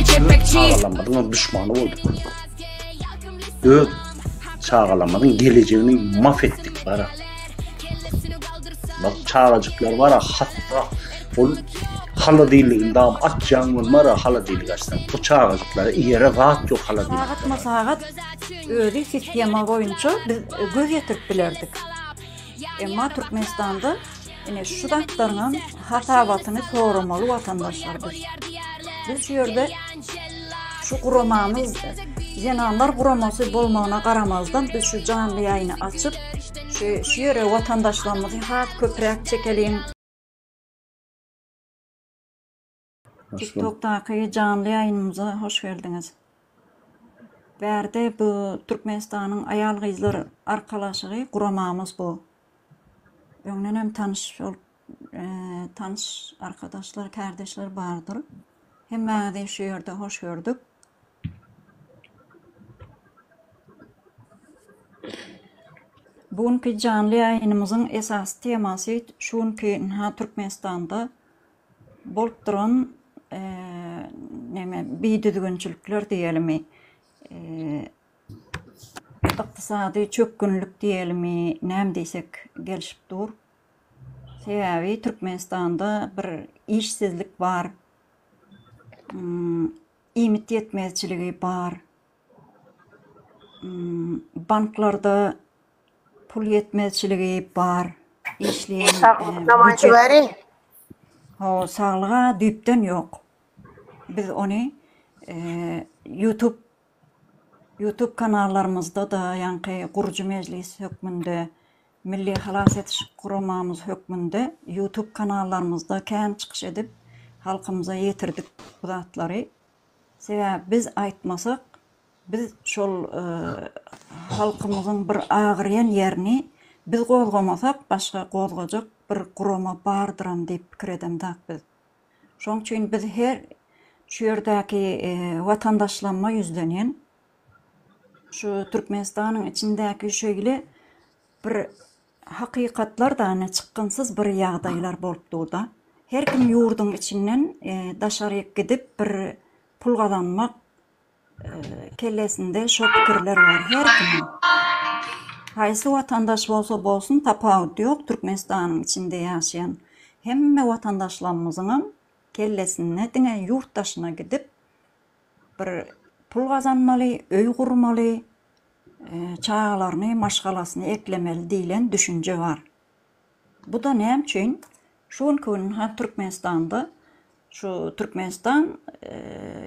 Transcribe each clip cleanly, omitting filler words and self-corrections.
Çagalarymyzyň duşmany bolduk. Öz çagalarymyzyň gelejegini maf etdik bara. Bak çagajyklar bara hatda ol holodilligini dam açýaň bolmara holodillik açsaň. Bu çagajyklara iýere zat ýok holodillikde. Sagatma sagat özi sistema boýunça biz göz ýetirip bilerdik. Emma Türkmenistanda ine şu zatlaryňam hasabatyny soramaly watandaşlar biz. Biz şu ýerde şu guramamyz Zenanlar guramasy bolmagyna garamazdan biz şu janly ýaýyny açyp şu şu ýere watandaşlarymyzy has köpräk çekeliň. TikTokdaky janly ýaýynymyza hoş geldiňiz. Bärde bu Türkmenistanyň aýal-gyzlar arkalaşygy guramamyz bu. Öňdenem tanyş bolup, tanyş arkadaşlar, kärdeşler bardyr. Hemmäňizi şu ýerde hoş gördük. Bu günki janly ýaýynymyzyň esasy temasy şu günki ynha Türkmenistanda bolup duran neme bidüzgünçilikler diýelimi, ykdysady çökgünlik diýelimi, näme diýsek gelşip dur. Sebäbi Türkmenistanda bir işsizlik bar, iýmit ýetmezçiligi bar, banklarda Pul ýetmezçiligi bar. Işleýän Saglyk namaýşy beri. Ho, saglyga düýpden ýok. Biz ony YouTube YouTube kanallarymyzda-da ýaňky gurujy mejlis hökmünde, Milli halas ediş guramamyz hökmünde YouTube kanallarymyzda kän çykyş edip, halkymyza ýetirdik bu zatlary. Sebäbi biz aýtmasak, Biz şol halkymyzyň bir agyrýan ýerini biz gozgamasak, başga gozgajak bir gurama bardyram diýip pikir edemzok biz. Şoň üçin biz her şu ýerdäki watandaşlaryma ýüzlenýän. Şu Türkmenistanyň içindäki şeýle bir hakykatlar da çykgynsyz bir ýagdaýlar bolup dur-da. Her kim ýurduň içinden daşaryk gidip bir pul gazanmak Kellesinde şo pikirler bar her kimiň. Haýsy watandaş bolsa bolsun tapawudy ýok Türkmenistanyň içinde ýaşaýan hemme watandaşlarymyzyňam kellesinde diňe ýurt daşyna gidip bir pul gazanmaly, öý gurmaly, çagalaryny, maşgalasyny eklemeli diýlen düşünje bar. Bu-da näme üçin? Şu günki gün ha Türkmenistanda şu Türkmenistan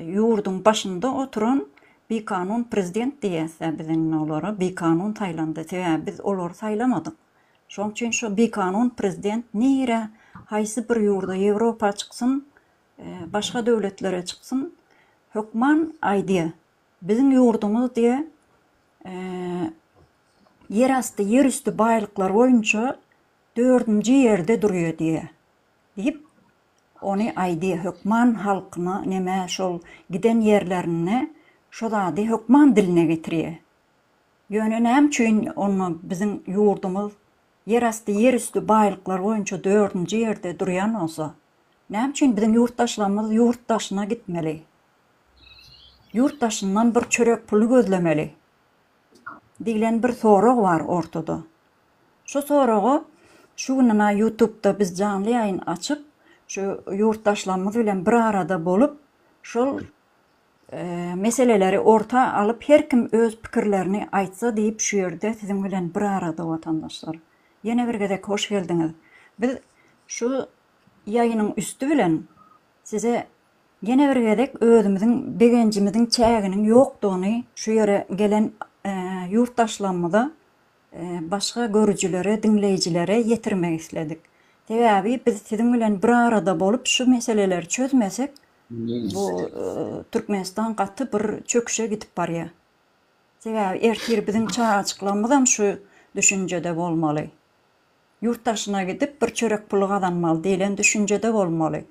ýurduň başynda oturan bikanun prezident diýýäs-dä biz indi olara bikanun saýlandy. Sebäbi biz olary saýlamadyk. Şoň üçin şu bikanun prezident nirä haýsy bir ýurda Ýewropa çyksyn, başga döwletlere çyksyn hökman aýdýa. Biziň ýurdumyz diýe ýerasty, ýerüsti baýlyklar boýunça dördünji ýerde durýar diýýär. Diýip, ony aýdýar hökman halkyna neme şol giden ýerlerinde şo zady hökman diline getirýär. Ýöne näme üçin onda biziň ýurdumyz ýerasty, ýerüsti baýlyklar boýunça dördünji ýerde durýan bolsa, näme üçin biziň ýurtdaşlarymyz ýurt daşyna gitmeli? Ýurt daşyndan bir çörek puly gözlemeli? Diýlen bir sorag bar ortada. Şu soraga şu gün ynha ýutubda biz janly ýaýyn açyp, şu ýurtdaşlarymyz bilen bir arada bolup, şol meseleleri orta alyp her kim öz pikirlerini aýtsa diýip şu ýerde siziň bilen bir arada watandaşlar. Ýene bir gezek hoş geldiňiz. Biz şu ýaýynyň üsti bilen size Ýene bir gezek özümiziň begenjimiziň çäginiň ýokdugyny şu ýere gelen ýurtdaşlarymyza, başga görüjilere, diňleýjilere ýetirmek isledik. Sebäbi biz siziň bilen bir arada bolup şu meseleleri çözmesek, bu Türkmenistan gaty bir çöküşe gidip barýar. Sebäbi ertir biziň çagajyklarymyzam şu düşünjede bolmaly. Ýurt daşyna gidip bir çörek puly gazanmaly diýlen düşünjede bolmaly.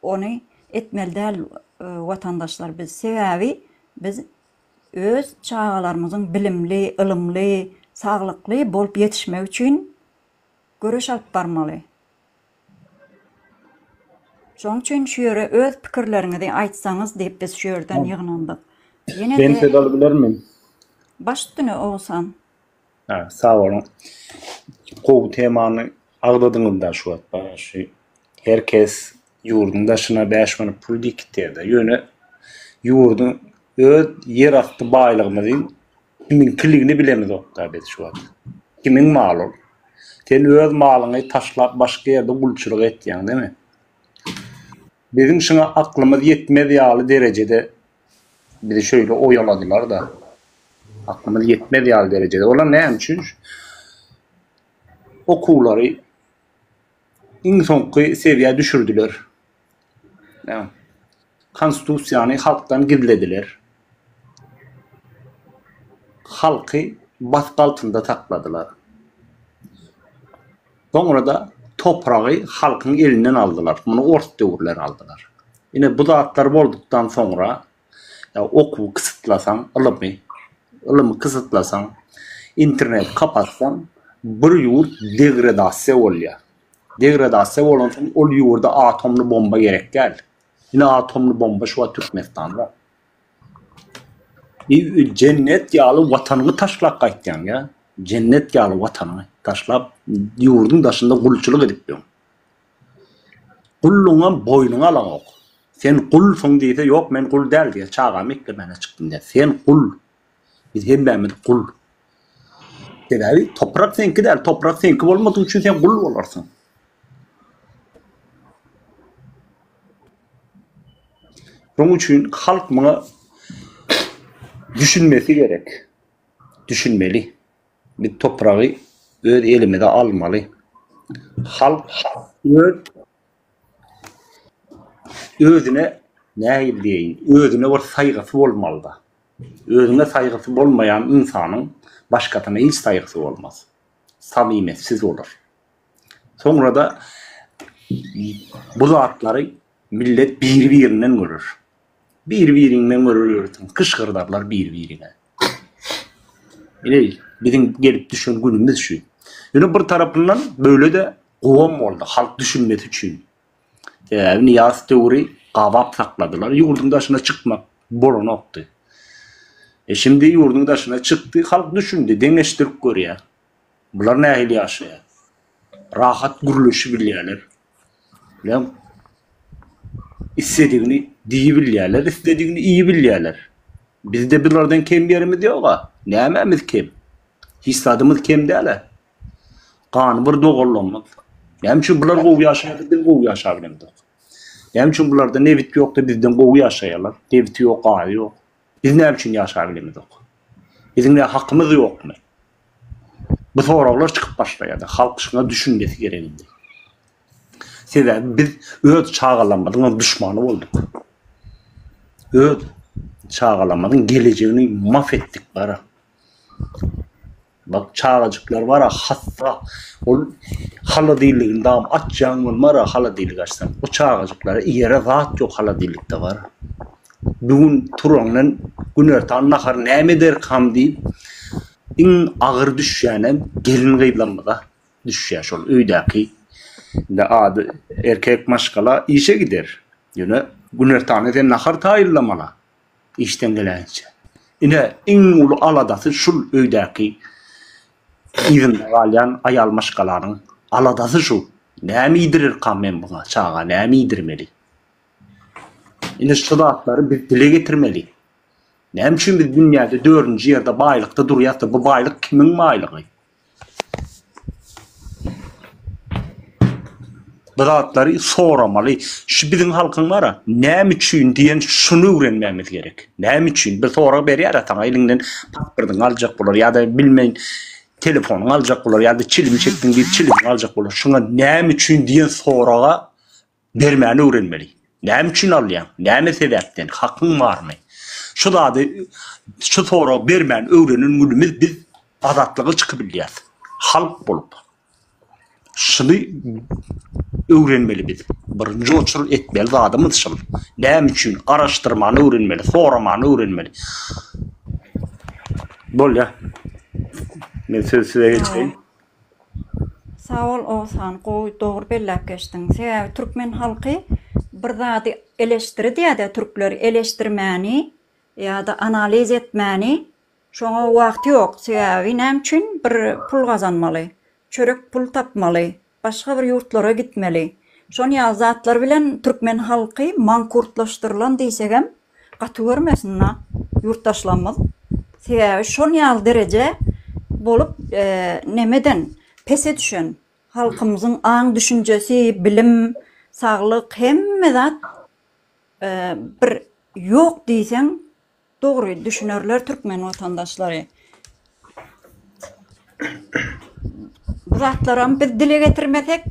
Ony etmeli däl watandaşlar biz. Sebäbi biz öz çagalarymyzyň bilimli, ylymly, saglykly bolup ýetişmegi üçin göreş alyp barmaly. Şoň üçin şu ýere öz pikirleriňizi aýtsaňyz diýip biz şu ýerden ýygnandyk. Ýene-de. Men söz alybilermi? Baş üstüne Oguzhan. Ha, sag boluň. Gowy temany agzadyňyzda şu wagt bar şu her kes ýurduň daşyna 5 manat pul dikitýär-de. Ýöne ýurduň öz ýerasty baýlygymyzy kimiňkiligini bilemizok-da biz şu wagt. Kimiň maly ol? Sen öz malyňy taşlap başga ýerde gulçulyk etýäň, demi? Biziň şuňa aklymyz ýetmez ýaly derejede bizi şöýle oýaladylar-da. Aklymyz ýetmez ýaly derejede. Olar näme üçin? Okuwlary iň soňky sewiýä düşürdiler. Konstitusiýany halkdan gizlediler. Halky basgy altynda sakladylar. Soňra-da topragy halkyň elinden aldylar. Muny ors döwürleri aldylar. Ine bu zatlar boldukdan soňra okuwy kysytlasaň, ylymy, ylymy kysytlasaň, interneti kapatsaň, bir ýurt degradasiýa bolýar. Degradasiýa bolansoň ol ýurda atomly bomba gerek däl. Ine atomly bomba şu wagt Türkmenistanda. Jennet ýaly watanyňy taşlap gaýtýaň ýa. Jennet ýaly watanyňy taşlap ýurduň daşynda gulçulyk edip ýöň. Gulluňam boýnuňa alaňok. Sen gulsuň diýse ýok men gul däl diýýär. Çagamy eklemäne çykdym diýýär. Sen gul. Biz hemmämiz gul. Sebäbi toprak seňki däl. Toprak seňki bolmadygy üçin sen gul bolarsyň. Şonuň üçin halk muňa düşünmesi gerek. Düşünmeli. Biz topragy öz elimize almaly. Halk öz özüne nähili diýeýin, özüne bir saýgysy bolmalyda. Özüne saýgysy bolmaýan ynsanyň başgasyna hiç saýgysy bolmaz. Samimiýetsiz bolar. Soňra-da bu zatlary millet biri-birinden görer. Biri-biriňden görer ýörsiň, kyşgyrdarlar biri-biriňe. Ine, biziň gelip düşen günümiz şu. Ýöne bir tarapyndan böyle-de gowam boldy, halk düşünmesi üçin. Sebäbi Nyýazow döwri gabap sakladylar, ýurduň daşyna çykmak bolanokdy. E şindi ýurduň daşyna çykdy, halk düşündi, deňeşdirip görýär. Bular nähili ýaşaýar? Rahat gürleşibilýärler. Bilen isledigini diýibilýärler, isledigini iýibilýärler. Bizde bulardan kem ýerimiz ýog-a. Nämämiz kem? Hiç zadymyz kem däl-ä. Gany bir doganlygymyz. Näme üçin bular gowy ýaşaýar, biz gowy ýaşabilemzok? Näme üçin bularda nebit ýok-da bizden gowy ýaşaýarlar? Nebiti ýok, gazy ýok. Biz näme üçin ýaşabilemizok? Biziň nä hakymyz ýokmy? Bu soraglar çykyp başlaýar-da, halk şuňa düşünmesi gerek indi. Sebäbi biz öz çagalarymyzyň duşmany bolduk. Öz çagalarymyzyň gelejegini maf etdik bara. Bak çagajyklar bara hassa ol holodilligini dam açýaň bolmara holodillik açsaň o çagajyklara iýere zat ýok holodillikde bar. Bu gün turaňdan günortan nahar näme ederkam diýip iň agyr düşýänem gelin gyzlarymyza düşýär şol öýdäki indi ady erkek maşgala işe gider ýöne günortana sen nahar taýynlamala işden geläýinçä. Ine iň uly aladasy şul öýdäki yzynda galýan aýal maşgalanyň aladasy şu näme iýdirerkam men buňa çaga näme iýdirmeli. Ine şu zatlary biz dile getirmeli. Näme üçin biz dünýäde dördünji ýerde baýlykda durýas-da bu baýlyk kimiň baýlygy? Bu zatlary soramaly. Şu biziň halkyň bar-a, näme üçin diýen şuny öwrenmämiz gerek. Näme üçin? Bir sorag berýär-ä saňa eliňden pasportyňy aljak bolar ýa-da bilmeýin telefonyňy aljak bolar ýa-da çilim çekdiň diýip çilimiňi aljak bolar. Şuňa näme üçin diýen soraga bermäni öwrenmeli. Näme üçin alýaň? Näme sebäpden? Hakyň barmy? Şu zady şu soragy bermän öwrenen günümiz biz azatlyga çykybilýäs. Halk bolup. Şuny öwrenmeli biz. Birinji oçur etmeli zadymyz şul. Näme üçin? Araşdyrmany öwrenmeli, soramany öwrenmeli. Bolýa. Men sözi size geçireýin. Sag bol Oguzhan gowy dogry belläp geçdiň. Sebäbi türkmen halky. bir zady eleşdiri diýýär-de türkler eleşdirmäni ýa-da analiz etmäni şoňa wagty ýok. Sebäbi näme üçin bir pul gazanmaly, çörek pul tapmaly, başga bir ýurtlara gitmeli. Şon ýaly zatlar bilen türkmen halky mankurtlaşdyrylan diýsegem gaty görmesin-a ýurtdaşlarymyz. Sebäbi şon ýaly dereje bolup nemeden pese düşen halkymyzyň aň-düşünjesi, bilim, saglyk hemme zat bir ýok diýseň Dogry düşünerler türkmen watandaşlary. Bu zatlaram biz dile getirmesek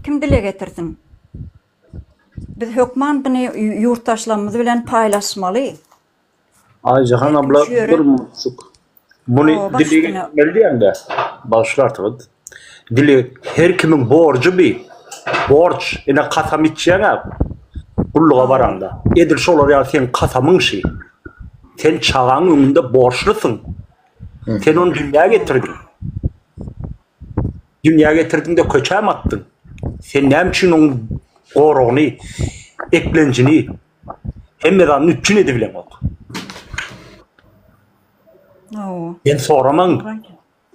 kim dile getirsin? Biz hökman buny ýurtdaşlarymyz bilen paýlaşmaly. Aýjahan abla bir munçuk. Muny dile getirmeli diýende, bagyşlarsyňyz. Dili her kimiň borjy bi. Borç, ine kasam içýäň-ä gulluga baraňda. Edil şolar ýaly seň kasamyň şi. Sen çagaň öňünde borçlusyň. Sen ony dünýä getirdiň. Dünýä getirdiň-de köçäm atdyň. Sen näme üçin oň goragyny, eklenjini, hemme zadyny üpjün edibileňok? Sen soramaň.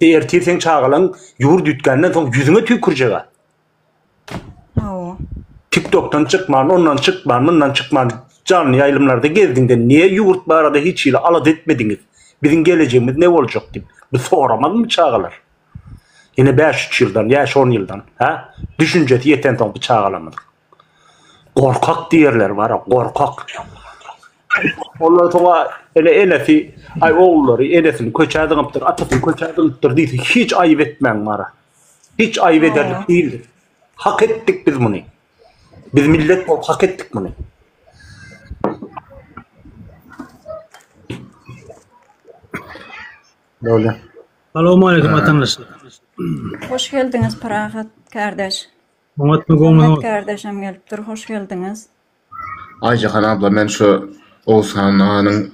Ertir seň çagalaň ýurt üýtgänden soň ýüzüňe tüýkürjeg-ä. Hawa. TikTokdan çykman, ondan çykman, mundan çykman janly ýaýlymlarda gezdiňde niye ýurt barada hiç hili alada etmediňiz? Biziň gelejegimiz ne boljak diýip. Bu soramazmy çagalar? Ýene bäş-üç ýyldan, bäş-on ýyldan, hä? Düşünjesi ýetensoň bu çagalarymyzyň. Gorkak diýerler bara, gorkak. Ondan soňra ene enesi, aý ogullary enesini köçä zyňypdyr, atasyny köçä zyňypdyr diýse hiç aýyp etmäň bara. Hiç aýyp ederlik değildir. Hak etdik biz muny. Biz millet bolup hak etdik muny. Böyle. Salowmaleýkim watandaşlar. Hoş geldiňiz Parahat kardeş. Oňatmy gowmy? Muhammet kardeşem gelipdir. Hoş geldiňiz. Aýjahan abla men şu Oguzhan aganyň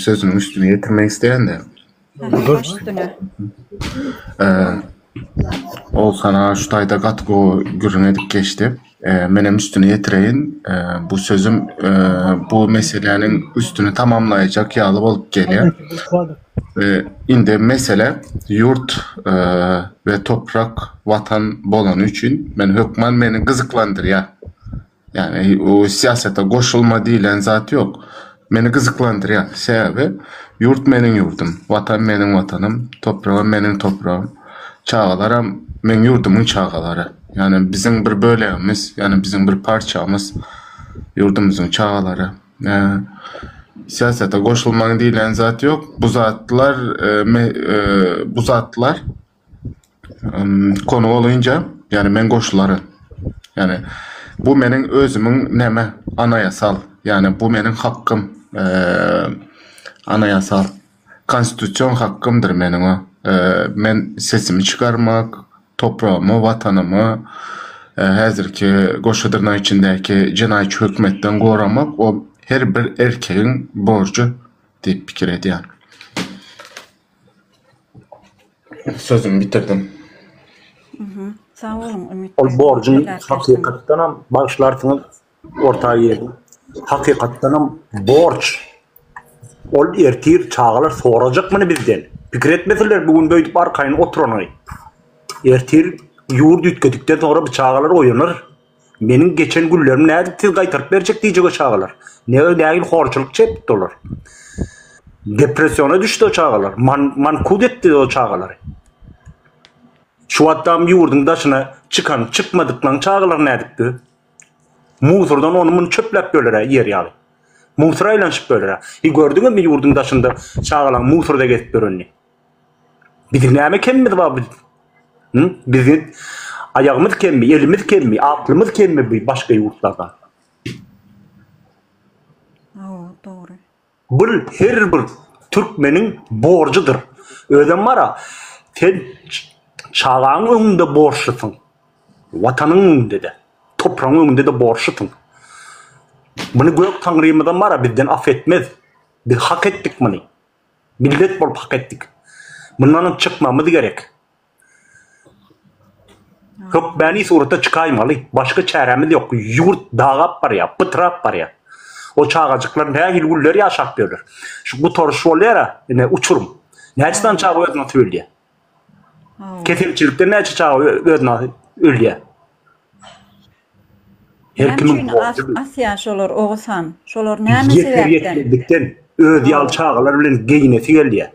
sözüniň üstüni ýetirmek isleýän-de. Baş üstüne. Oguzhan aga şu taýda gaty gowy gürrüň edip geçdi. Menem üstüni ýetireýin. Bu sözüm bu meseläniň üstüni tamamlaýjak ýaly bolup gelýär. Indi mesele ýurt we toprak, watan bolany üçin men hökman meni gyzyklandyrýar. Ýagny o syýasata goşulma diýlen zat ýok. Meni gyzyklandyrýar. Sebäbi ýurt meniň ýurdum, watan meniň watanym, topragam meniň topragym. Çagalaram meň ýurdumyň çagalary. Ýagny biziň bir bölegimiz, ýagny biziň bir parçamyz ýurdumyzyň çagalary. Syýasata goşulmaň diýlen zat ýok. Bu zatlar bu zatlar konu bolunca ýagny men goşularyn. Ýagny bu meniň özümiň näme anaýasal, ýagny bu meniň hakkym anaýasal konstitusion hakkymdyr meniň o. Men sesimi çykarmak, topragymy, watanymy häzirki goşa dyrnak içindäki jenaýatçy hökümetden goramak o her bir erkegiň borjy diýip pikir edýän. Sözümi bitirdim. Sag boluň Ümit Ol borjuň hakykatdanam bagyşlarsyňyz orta girdim. Hakykatdanam borç. Ol ertir çagalar sorajak muny bizden. Pikir etmesinler bu gün beýdip arkaýyn oturanyny. Ertir ýurt üýtgedikden soňra bu çagalar oýanar. Meniň geçen günlerimi nädip siz gaýtaryp berjek diýjek o çagalar. Ne nähili horçulyk çekdi olar. Depressiona düşdi o çagalar. Man mankut etdi o çagalary. Şu wagtdam ýurduň daşyna çykan, çykmadyklaryň çagalary nädip bi? Musurdan ony muny çöpläp böler-ä ýer ýaly. Musur aýlanyşyp böler-ä. Hi gördüňizmi ýurduň daşynda çagalaryň musurda gezip ýörenini? Biziň näme kemimiz bar biz? Hı? Biziň aýagymyz kemmi, elimiz kemmi, aklymyz kemmi bu başga ýurtlardan? Hawa, dogry. Bu her bir türkmeniň borjudyr. Özem bara sen çagaň öňünde borçlusyň. Watanyň öňünde-de, topragyň öňünde-de borçlusyň. Muny gök Taňrymyzam bara bizden af etmez. Biz hak etdik muny. Millet bolup hak etdik. Mundanam çykmamyz gerek. Hökmany suratda çykaýmaly. Başga çärämiz ýok. Ýurt dagap barýar, pytrap barýar. O çagajyklar nähili günler ýaşap ýörler. Şu gutaryş bolýar-a, ine uçurum. Näçe sany çaga özüni atyp ölýär. Keselçilikden näçe çaga özüni atyp ölýär. Her kimiň borjy bu. Asýar şolar Oguzhan. Şolar näme sebäpden? Ýeter-ýetmezlikden öz ýaly çagalar bilen geýnesi gelýär.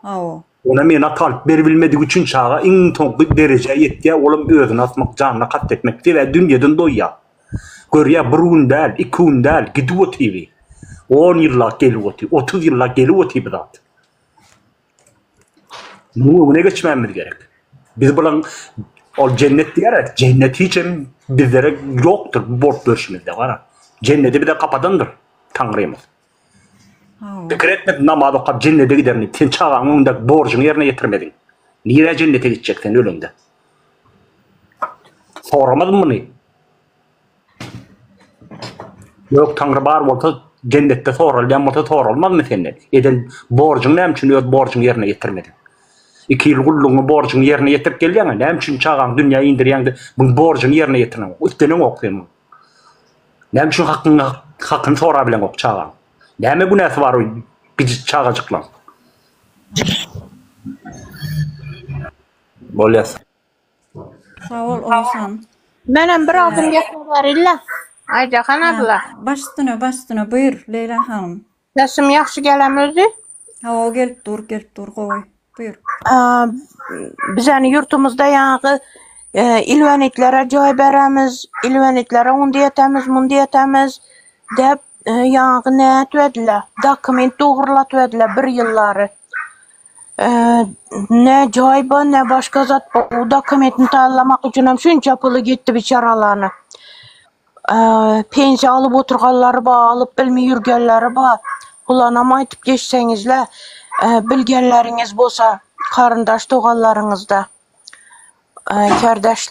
Hawa. Ona men at alyp beribilmedigi üçin çaga iň soňky derejä ýetýär, olam özüni asmak, janyna kast etmek. Sebäbi dünýeden doýýar. Görýär, bir gün däl, iki gün däl, gidip otyr bi. On ýyllap gelip otyr, 30 ýyllap gelip otyr bu zat. Munuň öňüne geçmämiz gerek. Biz bulaň ol jennet diýer, jennet hiç hem bizlere ýokdur bu bolup görşümizde gara. Jenneti bize kapadandyr Taňrymyz. Pikir etme namaz okap jennete giderin diýip. Sen çagaň öňünde borjuňy ýerine ýetirmediň. Nirä jennete gitjek sen öleňde? Soramazmy muny? Ýok Taňry bar bolsa jennetde soralýan bolsa soralmazmy senden? Eden borjuň näme üçin öz borjuňy ýerine ýetirmediň? Iki ýyl gullugyňy borjuňy ýerine ýetirip gelýäňä näme üçin çagaňy dünýä indirýäňde buň borjuny ýerine ýetireňok? Üstleneňok sen muny. Näme üçin hakyňy hakyny sorabileňok çagaň? Näme günäsi bar o gijik çagajyklaň? Bolýa. Sag bol Oguzhan. Menem bir azym gepläberille. Aýjahan abla. Baş üstüne baş üstüne buýur Leýla hanym. Sesim ýagşy gelemi özi? Hawa gelip dur gelip dur gowy. Buýur. Bizäni ýurtumyzda ýaňky ilwenitlere jaý beremiz, ilwenitlere uny etemiz, muny etemiz dep ýaňky nätwediler, dokument dogrulatwediler bir ýyllary. Ne jaý bar, ne başga zat bar. O dokumentini taýynlamak üçinem şunça puly gitdi biçaralany. Pensiýa alyp oturganlary bar, alyp bilmeý ýürgenleri bar. Bulanam aýtyp geçseňizle, bilgenleriňiz bolsa, garyndaş doganlaryňyzda, kardeş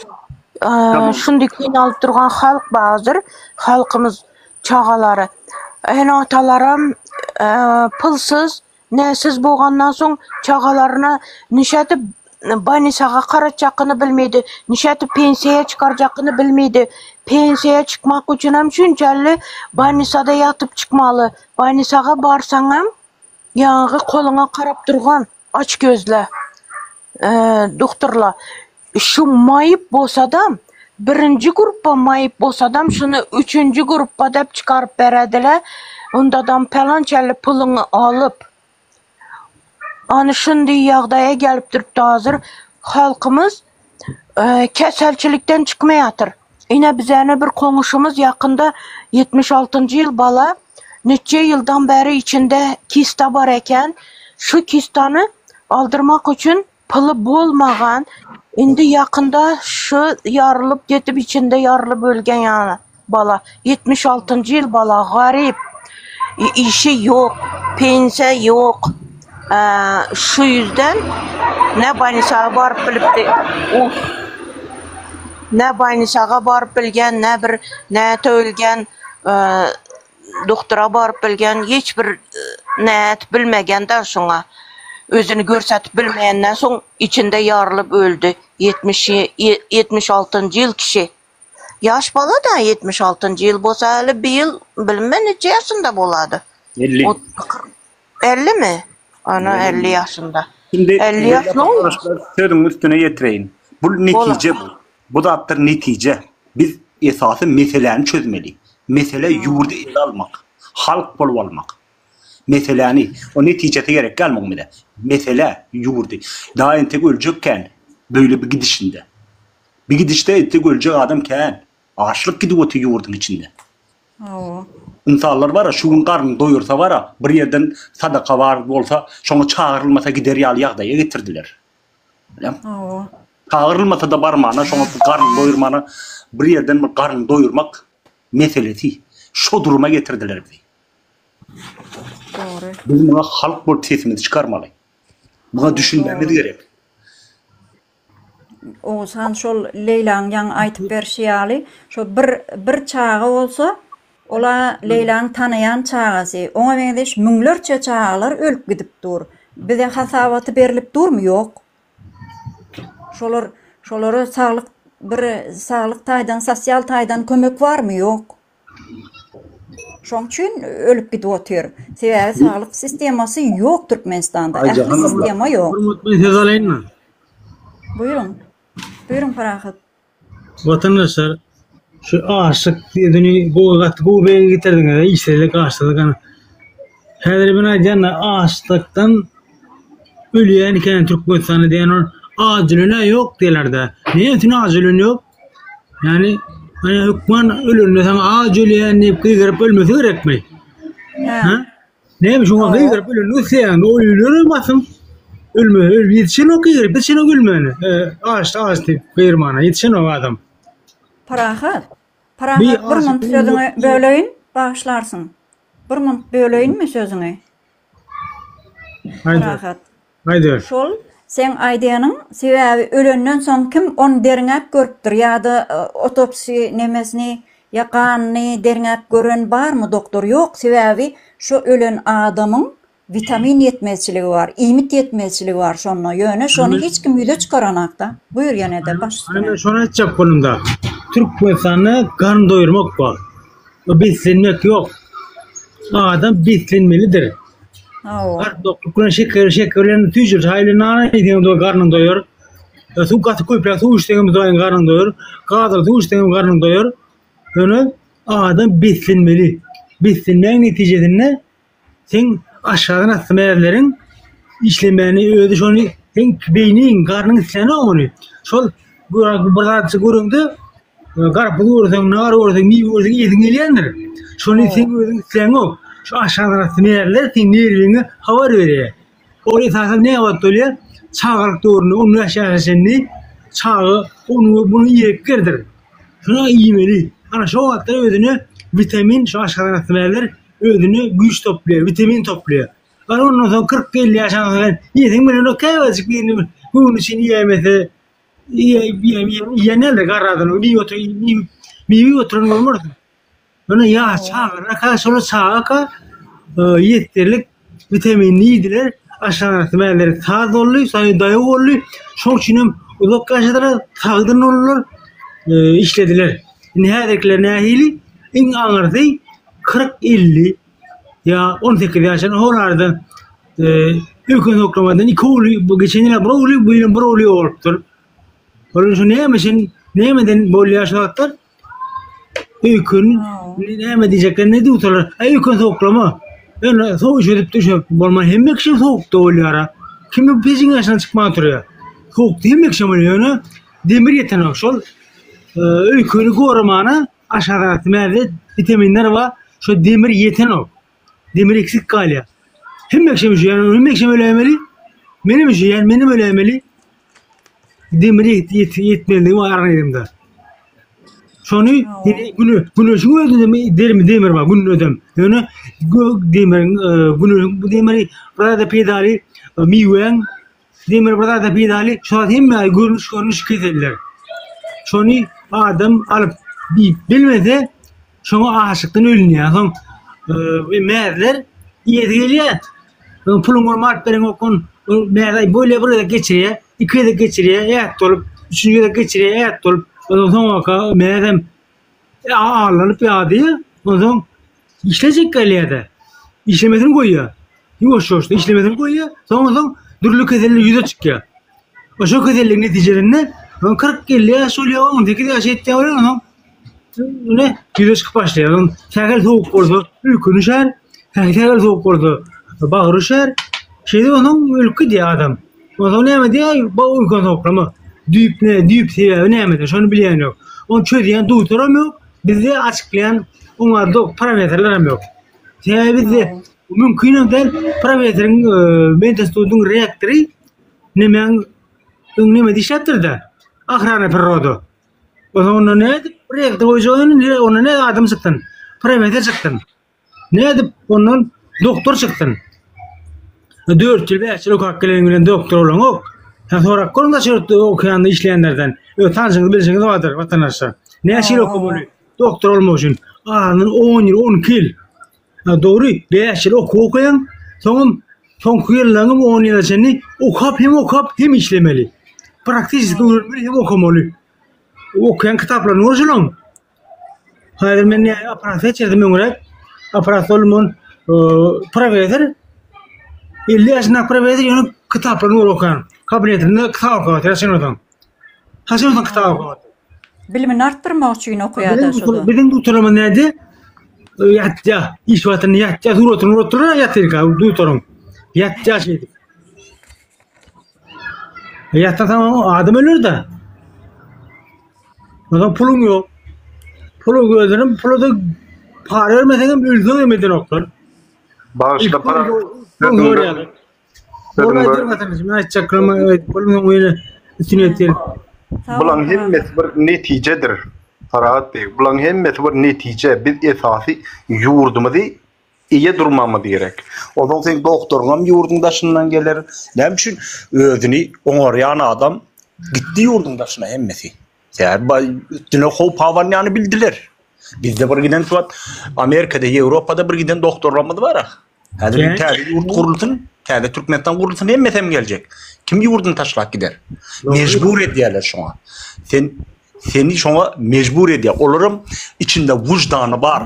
şundy kyn alyp durgan halk bardyr, halkymyz çagalary. Ene-atalaram pulsuz Näsiz bolgandan soň çagalaryna nişädip bolnisaga garatjakyny bilmeýdi, nişädip pensiýa çykarjakyny bilmeýdi. Pensiýa çykmak üçinem şunçally bolnisada ýatyp çykmaly. Bolnisaga barsaňam ýaňky koluňa garap durgan aç gözle dogtorlar. Şu maýyp bolsadam, birinji gruppa maýyp bolsadam şuny üçünji gruppa dep çykaryp berediler. Ondadam pelançaly puluňy alyp. Any şundy ýagdaýa gelip durupdy hazir. Halkymyz keselçilikden çykmaýatyr. Ine bizäni bir goňşumyz ýakynda 76-njy ýyl bala neçe ýyldan bäri içinde kista bar eken. Şu kistany aldyrmak üçin Pyly bolmagan indi ýakynda şu ýarylyp getip içinde ýarylyp ölgen ýaly bala 76-njy ýyl bala garyp işi ýok pensiýa ýok şu ýüzden ne bolnisaga baryp bilipdi ne bolnisaga baryp bilgen ne bir näte ölgen Doktora baryp bilgen hiç bir näet bilmegen-de şoňa. Özüni görsetip bilmeýänden soň içinde ýarylyp öldi. 76-njy ýyl kişi. Ýaş bala-da 76-njy ýyl bolsa häli bir ýyl bilinmän neçe ýaşynda bolady. 50. 50-mi? Ana 50 ýaşynda. Şimdi 50 ýaş sözüň üstüne ýetireýin. Bu netije bu. Bu zatlar netije. Biz esasy meseläni çözmeli. Mesele ýurdy ele almak. Halk bolup almak. Meseläni, o netijesi gerek däl muň bize. Mesele ýurdy. Daha entek öljek kän. Beýle bir gidişinde. Bir gidişde entek öljek adam kän. Açlyk gidip otyr ýurduň içinde. Hawa. Ynsanlar bara şu gün garnyny doýursa bara bir ýerden sadaka bar bolsa şoňa çagyrylmasa gider ýaly ýagdaýa getirdiler. Hawa. Çagyrylmasa-da barmana, şoňa bir garyn doýurmana, bir ýerden bir garyn doýurmak meselesi. Şo duruma getirdiler bizi. Dogry. Biz muňa halk bolup sesimizi çykarmaly. Muňa düşünmemiz gerek. Oguzhan şol Leýlaň ýaňy aýtyp berşi ýaly, şo bir bir çaga bolsa, ola Leýlaň tanaýan çagasy, oňa meňzeş müňlerçe çagalar ölüp gidip dur. Bize hasabaty berlip durmy? Ýok. Şolar şolara saglyk. Bir saglyk taýdan, sosial taýdan kömek barmy? Ýok. Şoň üçin ölüp gidip otyr. Sebäbi saglyk sistemasy ýok Türkmenistanda. Ähli sistema ýok. Hormat men söz alaýynmy? Buýruň. Buýruň Parahat. Watandaşlar şu aşyk sözüni gowy gaty gowy beýan getirdiňiz işsizlik açlyk ana. Häzir men aýdýan açlykdan ölýän eken Türkmenistanda diýen ol aç ölen ýok diýerlerde. Näme üçin aç ölen ýok? Ýani hani hökman ölende saňa aç ölýän diýip gygyryp ölmesi gerekmi? Hä. Näme şoňa gygyryp ölenini isleýäňmi? O ölerem basym. Ölme, öl ýetişenok gygyryp, ýetişenok ölmäne. Aç, aç diýip gygyrmana ýetişenok adam. Parahat. Parahat bir munt sözüňi böleýin, bagyşlarsyň. Bir munt böleýinmi sözüňi? Parahat. Aýdyber. Şol seň aýdýanyň, sebäbi ölenden soň kim ony derňäp görüpdir ýa-da otopsi nemesini ýa ganyny derňäp gören barmy doktor? Ýok, sebäbi şo ölen adamyň witamin ýetmezçiligi bar, iýmit ýetmezçiligi bar şonda, ýöne şony hiç kim ýüze çykaranakda. Buýur ýene-de baş Ana üstüne. men şony aýtjak boldum-da. Türkmenistanda garyn doýurmak bar. Beslenmek ýok. Adam beslenmelidir. Hawa. Garyn dokluk bilen şeker, şeker bilen süýjüli çaý bilen nan iýseň doý garnyň doýar. E, Suw gaty köpräk suw içseň hem doýan garnyň doýar. Gazyly suw içseň hem garnyň doýar. Ýöne adam beslenmeli. Beslenmegiň netijesinde Seň aşagyň asty mäzleriň işlemäni özi şony seň beýniň garnyň islänok ony. Şol bir zatjyk göreňde garpyz görseň, nar görseň, miwe görseň iýesiň gelýändir. Şony seň özüň isläňok. Şu aşagyň asty mäzler seň nerwiňe habar berýär. Ol esasan näme wagt bolýar? Çagalyk döwründe 15 ýaşa çenli çaga ony bunu iýekgerdir. Şuna iýmeli. Ana şo wagtda özüne witamin şu aşgazan asty mäzler özüne güýç toplaýar, witamin toplaýar. Ana ondan soň 40-50 ýaşansoň sen iýseň bilen o käbirjik birini bir göwni üçin iýäýmese iýen däldir garry adam miwe otur miwe iýip oturan bolmarsyň. Ýöne ýaş çagalarka şolar çagaka ýeterlik witaminini iýdiler, aşgazanasty mäzleri saz boldy, daýaw boldy. Şoň üçin hem uzak ýaşadylar, sagdyn boldular, işlediler. Indi häzirkiler nähili? Iň aňyrsy 40-50 ýa 18 ýaşan hol arada öýken soklamadan iki ogly, bu geçen ýyl bir ogly, bu ýyl bir ogly bolupdyr. Olar şu näme üçin, nämeden bolýar şu zatlar? Öýken näme diýjekler, ne diýseler, aý öýken soklama. Ýöne sowuk üşedip düşüp bolman hemme kişi sowukda bolýar. Kimi pejiň ýaşyna çykman turýar. Sowukda hemme kişi bolýar, ýöne demir ýetenok. Şol öýkeni goramana Aşgabatda mäzde witaminler bar. Şo demir ýetenok. Demir eksik galýar. Hemme kişi üşüýär, hemme kişi öläýmeli. Menem üşüýän, menem öläýmeli. Demir ýet ýetmezligi bar organizmde. Şony güne güneşiň özünde demir demir bar gündedem. Ýöne demiriň güneşiň bu demiri biraz da peýdaly miwäň Demir bir zada peýdaly, şo zat hemme görnüş görnüş keseller. Şony adam alyp iýip bilmese, şoňa açlykdan ölünýär. Soň e, mäzler iýesi gelýär. Soň puluň bolma alyp bereňok, on mäz aý bolýar bir gezek geçirýär, iki gezek geçirýär, ät bolup, üçünji gezek geçirýär, ät bolup. Ondan soňaka mäzem Allanyp ýadýar, onsoň işlejek gelýär-de. Işlemesini goýýar. Ýuwaş-ýuwaşdan işlemesini goýýar. Soň onsoň dürli keseller ýüze çykýar. O şo keselligiň netijesinde soň 40-50 ýaş bolýar, 18 ýaşa ýetýär bolýar, onsoň ine ýüze çykyp başlaýar. Onsoň sähel sowuk bolsa öýkeni üşär, sähel sowuk bolsa bagry üşär. Şeýdip onsoň ölüp gidýär adam. Onsoň näme diýýär? Bu öýken sowuklama. Düýp ne, düýp sebäbi nämede? Şony bilýän ýok. Ony çözýän dogtoram ýok, bizde açyklaýan oňa dok professorlar hem ýok. Sebäbi bizde mümkin hem däl, professoryň medinstitutyň rektory nemäň öň neme işläpdir-de, Ohrana priroda. Onsoň onda nädip rektor goýjak ony, onda nädip adam çyksyn, professor çyksyn. Nädip ondan doktor çyksyn? 4 ýyl, 5 ýyl okap geleniň bilen doktor bolaňok. Sen sorap görüň daşary ýurtda okaýan işleýänlerden. Öz tanşyňyz bilşiňiz bardyr watandaşlar. Näçe ýyl okamaly doktor bolmak üçin? Azyndan 10 ýyl, 12 ýyl. Dogry, 5 ýyl okuw okaýaň, soňam soňky ýyllaryňam 10 ýyla çenli okap hem okap hem işlemeli. Praktiçeski öwrenmeli hem okamaly. Okaýan kitaplaryny gör şolaň. Häzir men ne operasiýa geçirdim öňräk. Operasiýa boldum on professor. 50 ýaşynda professor ýöne kitaplaryny gör okaýan. Kabinetinde kitap okap otyr haçan bolsaň. Haçan bolsaň kitap okap otyr. Bilimini artdyrmak üçin okaýar-da şo-da. Biziň dutaramyz näde? Ýatýa, iş wagtynda ýatýa, suratyny uratdylar ýatyrka dutaryň. Ýatýa şeýdip. Ýatsaň adam öler-de. Ondan puluň ýok. Pulu gözlenim, pulu da para bermeseň hem ölseň hem edenoklar. Bagyşla para. Bulaň hemmesi bir netijedir. Parahat beg, bulaň hemmesi bir netije. Biz esasy ýurdumyzy eýe durmamyz gerek. Onsoň seň doktoryňam ýurduň daşyndan geler. Näme üçin özüni oňarýan adam gitdi ýurduň daşyna hemmesi. Sebäbi üstüne howp abanýany bildiler. Bizde bir giden şu wagt Amerikada, Ýewropada bir giden doktorlarymyz bar. Häzir täze ýurt gurulsyn, täze Türkmenistan gurulsyn hemmesi hem geljek. Kim ýurduny taşlap gider? Mejbur edýärler şoňa. Sen seni şoňa mejbur edýär. Olaram içinde wyždany bar,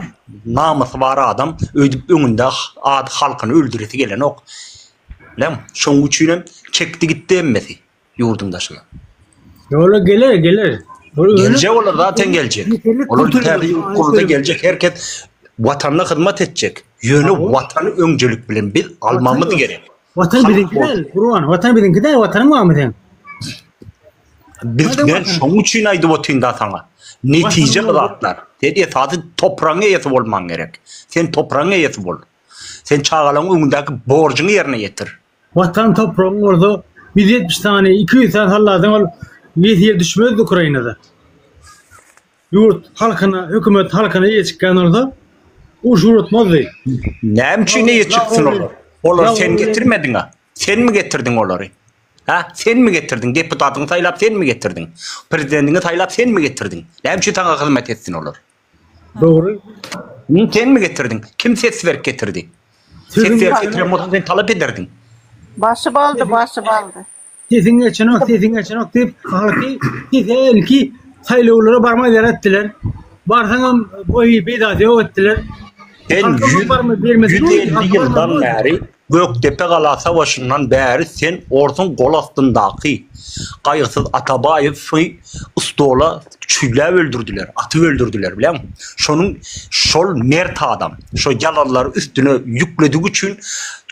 namysy bar adam öýdüp öňünde ad halkyny öldüresi gelenok. Bileň, şoň üçin hem çekdi gitdi hemmesi. ýurduň daşyna. Ýola geler, geler. Geljek olar zaten geljek. Olar täze ýurt gurulsa geljek her kes watanyna hyzmat etjek. Ýöne watany öňjelik bilen biz almamyz gerek. Watan biziňki däl, Gurban. Watan biziňki däl, watanyň barmy seň? Biz men şoň üçin aýdyp otyryn da saňa. Netije bu zatlar. Sen esasy topragyň eýesi bolmaň gerek. Sen topragyň eýesi bol. Sen çagalaryň öňündäki borjuňy ýerine ýetir. Watan topragyň bolsa 170 sany, 200 sany sallasaň ol ýesir düşmezdi Ukrainada. Ýurt halkyna, hökümet halkyna eýe çykýan bolsa uruş uratmazdy. Näme üçin eýe çyksyn olar? Olary sen getirmediň-a. Senmi getirdiň olary? Hä? Senmi getirdiň? Deputatyňy saýlap senmi getirdiň? Prezidentiňi saýlap senmi getirdiň? Näme üçin saňa hyzmat etsin olar? Dogry. Senmi getirdiň? Kim ses berip getirdi? Ses berip getiren bolsaň sen talap ederdiň. Basyp aldy, basyp aldy. Sesiň geçenok, sesiň geçenok diýip halky sese ilki saýlawlara barmaz ýaly etdiler. Barsaňam boýy peýdasy ýok etdiler. Sen 150 ýyldan bäri Gökdepe gala savaşyndan bäri sen orsuň gol astyndaky Gaýgysyz Atabaýewi stola çüýläp öldürdiler, atyp öldürdiler bilýäňmi? Şonuň şol mert adam, şo ýalanlary üstüne ýükledigi üçin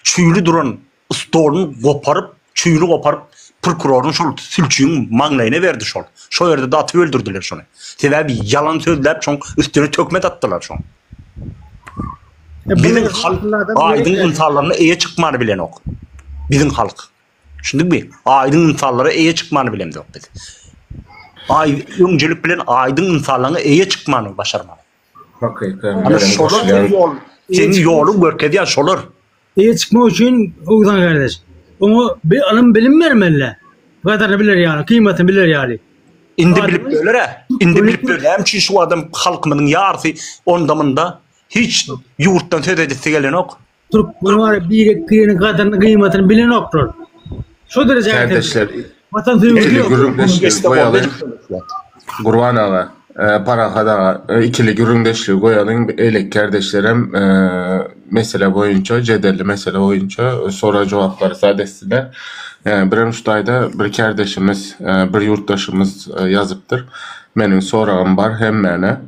çüýli duran stoluny goparyp, çüýüni goparyp prokuroryň şol sülçüň maňlaýyna berdi şol. Şo ýerde-de atyp öldürdiler şony. Sebäbi ýalan sözläp şoň üstüne töhmet atdylar şoň. Biziň halk aýdyň ynsanlaryna eýe çykmany bilenok. Biziň halk. Düşündiňmi? Aýdyň ynsanlara eýe çykmany bilemzok biz. Aý öňcelik bilen aýdyň ynsanlaryna eýe çykmany başarmaly. Hakyky. Ana şolar seni ýol, seni ýoluň görkezýän şolar. Eýe çykmak üçin Oguzhan kardeş, oňa bir ylym bilim bermeli. Gadyryny biler ýaly, kymmatyny biler ýaly. Indi bilip böler-ä. Indi bilip böler. Näme üçin şu adam halkymyzyň ýarysy onda-munda hiç ýurtdan söz edesi gelenok. Türkmen bar birek-bireginiň gadyryny gyýmatyny bilenoklar. Şo derejä Kardeşler, Watan söýgüsi ikili ýok. gürrüňdeşligi goýalyň. Gurban aga, e, Parahat aga, e, ikili gürrüňdeşligi goýalyň. Beýleki kardeşlerem e, mesele boýunça, jedelli mesele boýunça sorag jogaplary zat etsinler. E, Birem şu taýda bir kardeşimiz, e, bir ýurtdaşymyz e, ýazypdyr. Meniň soragym bar hemmäne.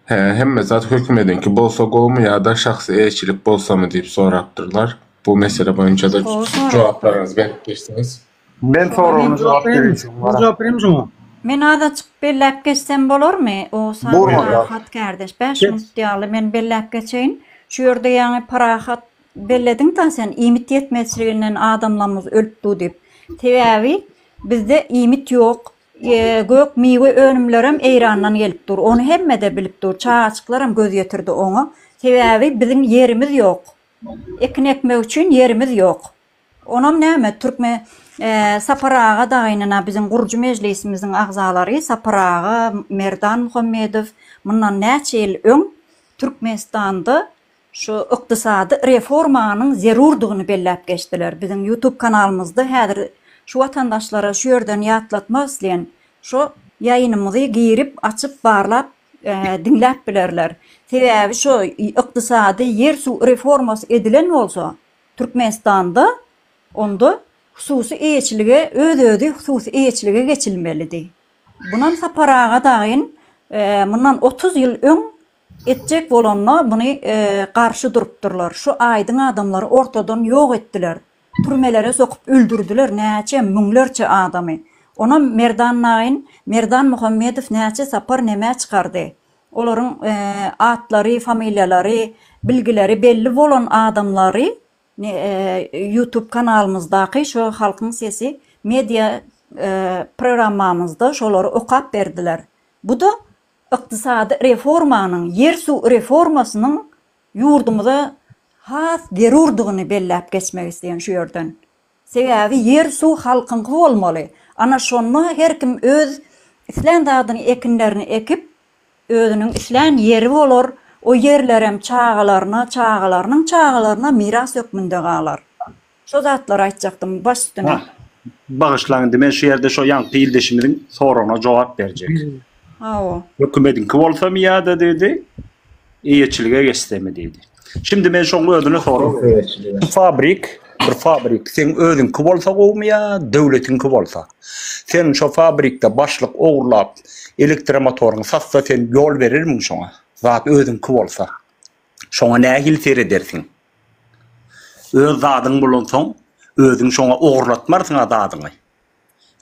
He, hemme zat hökümediňki bolsa gowumy ýa-da şahsy eýeçilik bolsamy diýip sorapdyrlar. Bu mesele boýunça-da Gowy sorapdyr. jogaplaryňyzy berip geçseňiz. Men soragyna jogap Men berýän. jogap bereyim şoňa. Men azajyk belläp geçsem bolarmy? Oguzhan Bor bar. Parahat kardeş. 5 minut ýaly men belläp geçeýin. Şu ýerde ýaňy Parahat bellediň-da sen iýmit ýetmezçiliginden adamlarymyz ölüp dur diýip. Sebäbi bizde iýmit ýok. Gök miwe önümlerem Eýrandan gelip dur. Ony hemmede bilip dur. Çagaçyklaram göz ýetirdi oňa. Sebäbi biziň ýerimiz ýok. Ekin ekmek üçin ýerimiz ýok. Onam näme, türkme Sapar aga dagynyna biziň gurujy mejlisimiziň agzalary Sapar aga, Merdan Muhammedow mundan näçe ýyl öň Türkmenistanda şu ykdysady reformanyň zerurdygyny belläp geçdiler. Biziň YouTube kanalymyzda häzir şu watandaşlara şu ýerden ýatlatmak isleýän, şo. ýaýynymyzy girip açyp barlap diňläp bilerler. Sebäbi şo ykdysady ýer-suw reformasy edilen bolsa Türkmenistanda onda hususy eýeçilige öz-özi hususy eýeçilige geçilmelidi. Bunam Sapar aga dagyn mundan 30 ýyl öň etjek bolanda muny garşy durupdyrlar. Şu aýdyň adamlary ortadan ýok etdiler. Türmelere sokup öldürdiler näçe müňlerçe adamy. Onam Merdan naýyn Merdan Muhammedow näçe sapar nemä çykardy. Olaryň atlary, familiýalary, bilgileri belli bolan adamlary Youtube kanalymyzdaky şu Halkyň sesi media programmamyzda şolary okap berdiler. Bu-da ykdysady reformanyň, ýer-suw reformasynyň ýurdumyza has zerurdygyny belläp geçmek isleýän şu ýerden. Sebäbi ýer-suw halkyňky bolmaly. Ana şonda her kim öz islän zadyny ekinlerini ekip, özüniň islän ýeri bolar, o ýerlerem çagalaryna, çagalarynyň çagalaryna miras hökmünde galar. Şo zatlary aýtjakdym, baş üstüne. Bagyşlaň indi men şu ýerde şo ýaňky ildeşimiziň soragyna jogap berjek. Hawa. Hökümediňki bolsamy ýa-da diýdi, eýeçilige geçsemi diýdi. Şimdi men şoň özüne sorag berýän. Fabrik, bir fabrik seň özüňki bolsa gowumy ýa döwletiňki bolsa? Sen şo fabrikde başlyk ogurlap elektromotoryňy satsa sen ýol berermiň şoňa? Zat özüňki bolsa. Şoňa nähili seredersiň? Öz zadyň bolansoň, özüň şoňa ogurlatmarsyň-a zadyňy.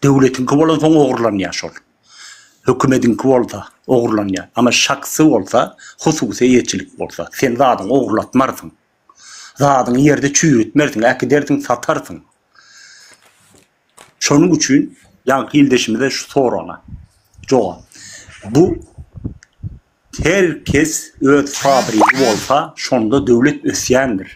Döwletiňki bolansoň ogurlanýar şol. Hökümediňki bolsa ogurlanýar. Amma şahsy bolsa, hususy eýeçilik bolsa, sen zadyňy ogurlatmarsyň. Zadyňy ýerde çüýretmersiň, äkidersiň, satarsyň. Şonuň üçin ýaňky ildeşimize şu soraga jogap. Bu Her kes öz fabrigi bolsa şonda döwlet ösýändir.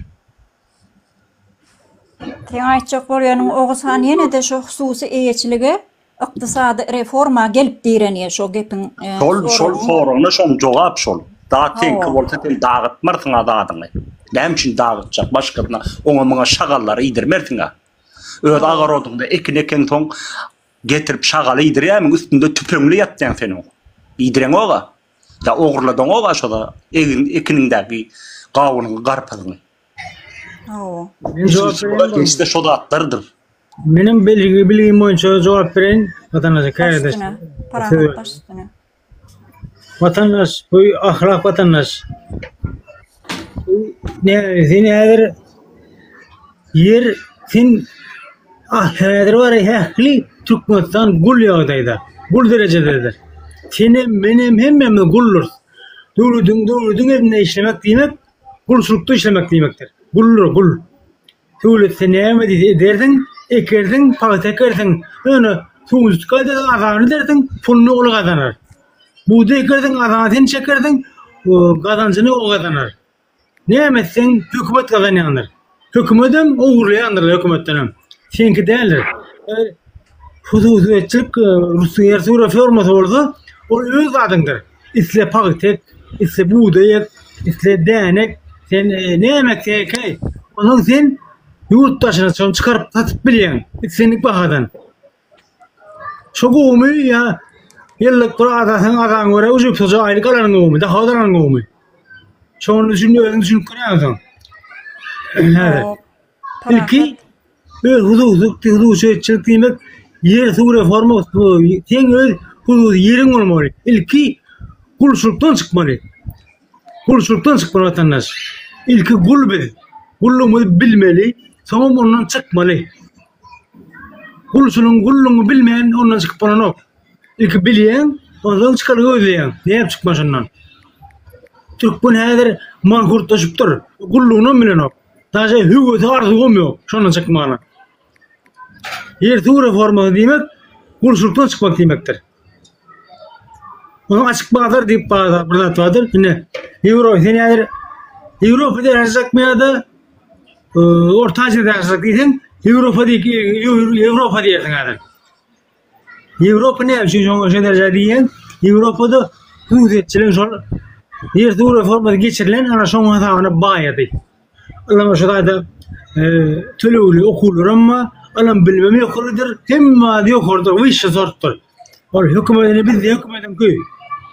Seň aýtjak bolýanyň Oguzhan ýene-de şo hususy eýeçilige ykdysady reforma gelip direnýä şo gepiň Şol şol soragyna şoň jogap şol. Zat seňki bolsa sen dagytmarsyňa zadyňy. Näme üçin dagytjak başgasyna oňa muňa şagallary iýdirmersiňa. Öz agarodyňda ekin ekeňsoň Getirip şagaly iýdirýärmiň üstünde tüpeňli ýatýaň sen oň. Iýdireňoga. Ýa ogurladaňoga şoda egin ekiniňdäki gawunyňy garpyzyňy. Hawa. Men jogap bereýin. Geçde şo zatlardyr. Meniň bilgi bilgim boýunça jogap bereýin watandaşa kärdeş. Parahat baş üstüne. Watandaş bu ahlak watandaş. Ne sen häzir ýer sen ah häzir bar ähli Türkmenistan gul ýagdaýda. Gul derejededir. Senem menem hemmemiz guldurys. Döwletiň döwletiň elinde işlemek diýmek gulçulykda işlemek diýmekdir. Guldur gul. Döwlet sen näme diýse edersiň, ekersiň, pagta ekersiň, ýöne suwuny tutup gaýdarsyň, azany edersiň, puluny ol gazanar. Bugdaý ekersiň, azany sen çekersiň, gazanjyny o gazanar. Näme etseň, hökümet gazanýandyr. Hökümedem ogurlaýandyr hökümetdenem. Seňki däldir. Eger hususyýetçilik ýer-suw reformasy bolsa, ol öz zadyňdyr. Isle pagta ek, isle bugdaý ek, isle däne ek, sen näme ekseň ekäý. Onsoň sen ýurt daşyna şony çykaryp satyp bilýäň islendik bahadan. Şo gowumy ýa ýyllyk bir azasyň azaňa görä ujypsyzja aýlyk alanyň gowumy, dahod alanyň gowumy? Şony düşün özüň düşünip görýäň onsoň. Häzir. Ilki öz hususy hususyýetçilik diýmek ýer suw reformasy seň öz hususy ýeriň bolmaly. Ilki gulçulykdan çykmaly. Gulçulykdan çykmaly watandaş. Ilki gul biz. Gullugymyzy bilmeli, soňam ondan çykmaly. Gulçulygyň gullugyny bilmän ondan çykyp bolanok. Ilki bilýäň, onsoň çykalga gözleýäň. Nädip çykmaly şondan? Türkmen häzir mankurtlaşypdyr. Gullugynam bilenok. Daže höwesi arzuwam ýok şondan çykmagyna. Ýer-suw reformasy diýmek gulçulykdan çykmak diýmekdir. Onuň açyk bazar diýip bazar bir zat bardyr. Ine Ýewropa sen häzir Ýewropada ýaşajakmy ýa-da e, Orta Aziýada ýaşajak diýseň, Ýewropa diýip Ýewropa diýersiň häzir. Ýewropa näme üçin şoňa şo derejä diýýän? Ýewropada hususyýetçiligiň şol ýer-suw reformasy geçirilen ana şoň hasabyna baýady. Ylym şo taýda e, tölegli okuwlaram bar, ylym bilimem ýokarydyr, hemme zat ýokarydyr, wyşşy sortdyr. Ol hökümetini biz hökümetiňki.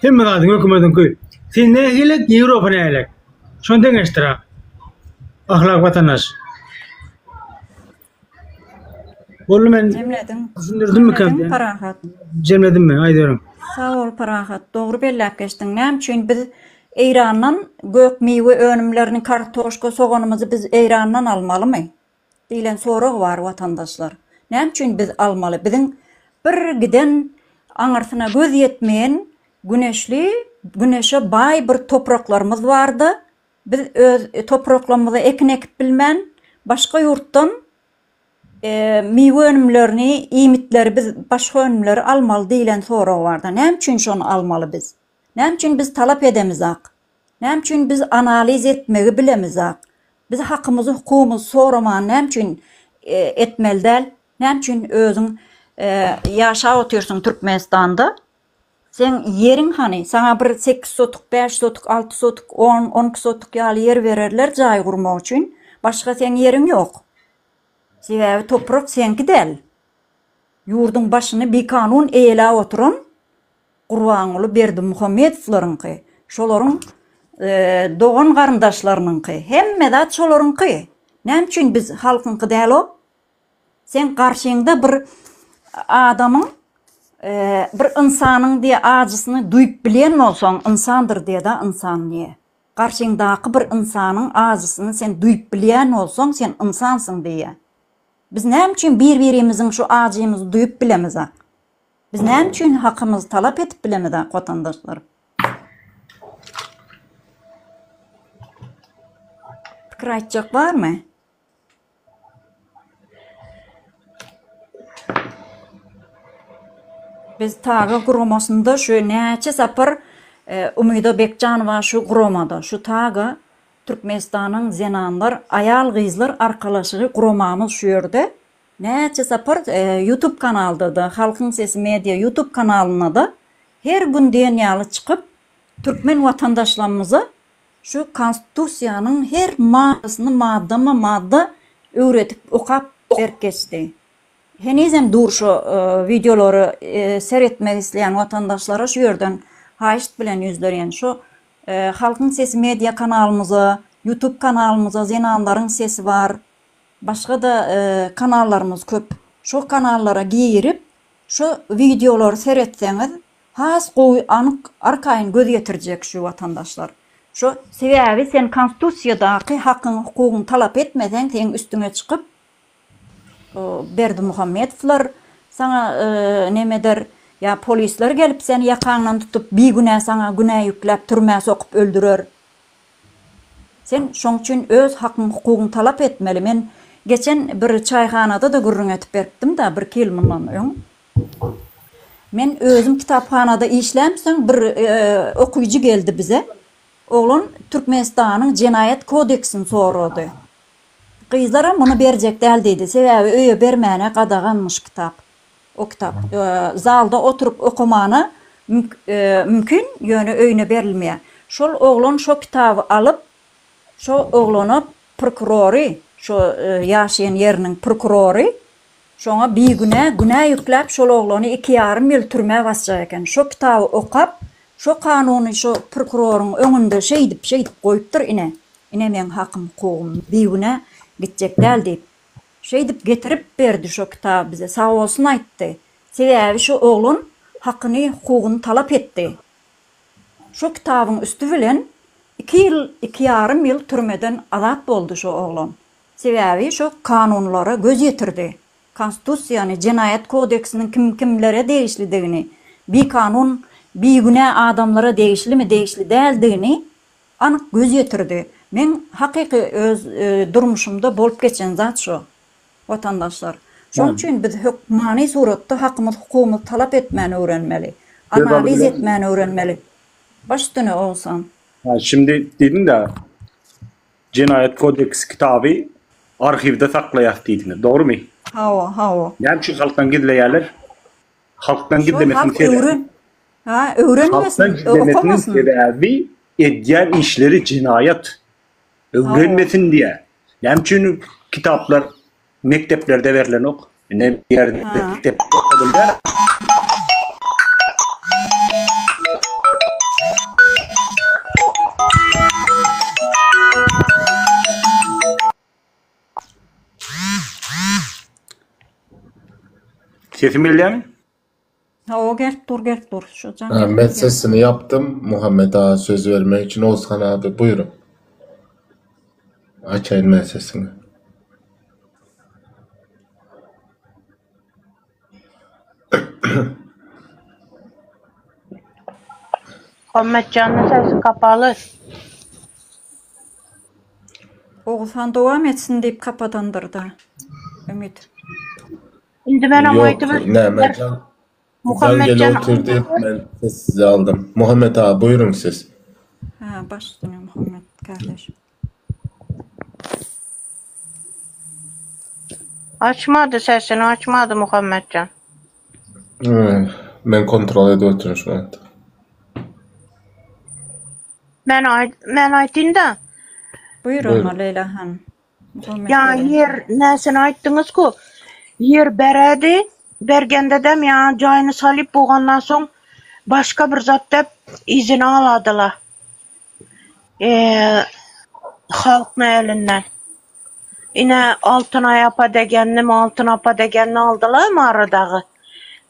Hemme zadyň hökümetiňki. Sen nähili, Ýewropa nähili? Şony deňeşdir ha. Ahlak watandaş. Boldy men Jemlediň. Düşündirdimmikäm? Jemlediň Parahat. Jemledimmi? Aýdyberiň. Sag bol Parahat. Dogry belläp geçdiň. Näme üçin biz Eýrandan gök miwe önümlerini, kartoşka, soganymyzy biz Eýrandan almalymy? Diýlen sorag bar watandaşlar. Näme üçin biz almaly? Biziň bir giden aňyrsyna göz ýetmeýän güneşli, güneşe baý bir topraklarymyz barda, biz öz topraklarymyza ekin ekip bilmän, başga ýurtdan miwe önümlerini, iýmitleri biz başga önümleri almaly diýlen sorag barda. Näme üçin şony almaly biz? Näme üçin biz talap edemizak? Näme üçin biz analiz etmegi bilemizak? Biz hakymyzy, hukugymyzy soramany näme üçin etmeli däl? Näme üçin özüň ýaşap otyrsyň Türkmenistanda? Seň ýeriň hany? Saňa bir sekiz sotuk, bäş sotuk, alty sotuk, on, on iki sotuk ýaly ýer bererler jaý gurmak üçin. Başga seň ýeriň ýok. Sebäbi toprak seňki däl. Ýurduň başyny bikanun eýeläp oturan Gurbanguly Berdimuhamedowlaryňky, şolaryň dogan-garyndaşlarynyňky, hemme zat şolaryňky. Näme üçin biz halkyňky däl-ow? Seň garşyňda bir adamyň, bir ynsanyň diýe ajysyny duýup bilýän bolsaň, ynsandyr diýe-da ynsan diýe. Garşyňdaky bir ynsanyň ajysyny sen duýup bilýän bolsaň, sen ynsansyň diýe. Biz näme üçin bir-birimiziň şu ajymyzy duýup bilemizak? Biz näme üçin hakymyzy talap edip bilemizak watandaşlar? Pikir aýtjak barmy? Biz Taga guramasynda şu näçe sapar Umyda Bekjanowa şu guramada, şu Taga Türkmenistanyň zenanlar, aýal-gyzlar arkalaşygy guramamyz şu ýerde näçe sapar YouTube kanalda-da, Halkyň sesi media YouTube kanalynda-da her gün diýen ýaly çykyp türkmen watandaşlarymyza Şu Konstitusiýanyň her maddasyny maddama-madda öwredip okap berip geçdi. Henizem dur şu wideolary seretmek isleýän watandaşlara şu ýerden haýyşt bilen ýüzlenýän. Şu Halkyň sesi media kanalymyza, YouTube kanalymyza Zenanlaryň sesi bar. Başga-da kanallarymyz köp. Şo kanallara girip şu wideolary seretseňiz Has gowy anyk arkaýyn göz ýetirjek şu watandaşlar. Şo sebäbi sen konstitusiýadaky hakyňy hukugyňy talap etmeseň seň üstüňe çykyp Berdimuhamedowlar saňa neme eder ýa polisler gelip seni ýakaňdan tutup bigünä saňa günä ýükläp türmä sokup öldürer. Sen şoň üçin öz hakyň hukugyňy talap etmeli. Men geçen bir çaýhanada-da gürrüň edip beripdim-da birki ýyl mundan öň. Men özüm kitaphanada işlämsoň bir okyjy geldi bize. Oglan Türkmenistanyň jenaýat kodeksini sorady. Gyzlaram muny berjek däl diýdi. Sebäbi öýe bermäne gadaganmyş kitap. O kitap zalda oturyp okamana mümkin, ýöne öýüne berilmeýär. Şol oglan şo kitaby alyp, şo oglana prokurory, şo ýaşaýan ýeriniň prokurory Şoňa bigünä günä ýükläp şol oglany iki ýarym ýyl türmä basjak eken. Şo kitaby okap, şo kanuny şo prokuroryň öňünde şeýdip, şeýdip goýupdyr ine, ine meň hakym hukugym bigünä gitjek däl diýip. Şeýdip getirip berdi şo kitaby bize sagbolsun aýtdy. Sebäbi şo oglan hakyny hukugyny talap etdi. Şo kitabyň üsti bilen iki ýyl, iki ýarym ýyl türmeden azat boldy şo oglan. Sebäbi şo kanunlara göz ýetirdi. Konstitusiýany, jenaýat kodeksiniň kim kimlere degişlidigini, bikanun, bigünä adamlara degişlimi, degişli däldigini anyk göz ýetirdi. Meň hakyky öz durmuşymda bolup geçen zat şo, watandaşlar. Şoň üçin biz hökmany suratda hakymyz, hukugymyzy talap etmäni öwrenmeli. Analiz etmäni öwrenmeli. Baş üstüne Oguzhan. Şindi diýdiň-dä, Jenaýat kodeksi kitaby arhiwde saklaýas diýdiňiz, dogrumy? Hawa, hawa. Näme üçin halkdan gizleýärler? Halkdan Şol gizlemesiniň halk sebäbi öwren Ha, Halkdan öwrenmesin, gizlemesiniň okamasyn. sebäbi edýän işleri jenaýat. Hawa. Öwrenmesin diýä. Näme üçin kitaplar mekdeplerde berlenok? Ine bir ýerde Ha. mekdepde okadylýar. Sesim gelýärmi? Hawa gelip dur gelip dur. Şu jaň Ha, gelip men dur. sesini ýapdym. Muhammet aga söz bermek üçin Oguzhan abi buýruň. Açaýyn men sesini. Muhammetjanyň sesi kapaly. Oguzhan dowam etsin diýip kapadandyrda. Ümit. Indi menem Ýok, aýdyp näme ötüpdir. jaň jaň Muhammetjan gelip otyr diýip men sessize aldym. Muhammet aga buýruň siz. Ha, baş üstüne Muhammet kardeş. Açmady sesini açmady Muhammetjan. Hmm, Men kontrol edip otyryn şu wagt. Men aýt men aýtyn-da. Buýur Buýruň. onda Leýla han. Muhammet Ýa gelinçä. ýer näsini aýtdyňyz ku. Ýer beredi, bergendedem ýa jaýyny salyp bolgandan soň başga bir zat dep yzyny aladylar. Eee halkyň elinden. Ine Altynay apa degenini, Altyn apa degenini aldylar Marydagy.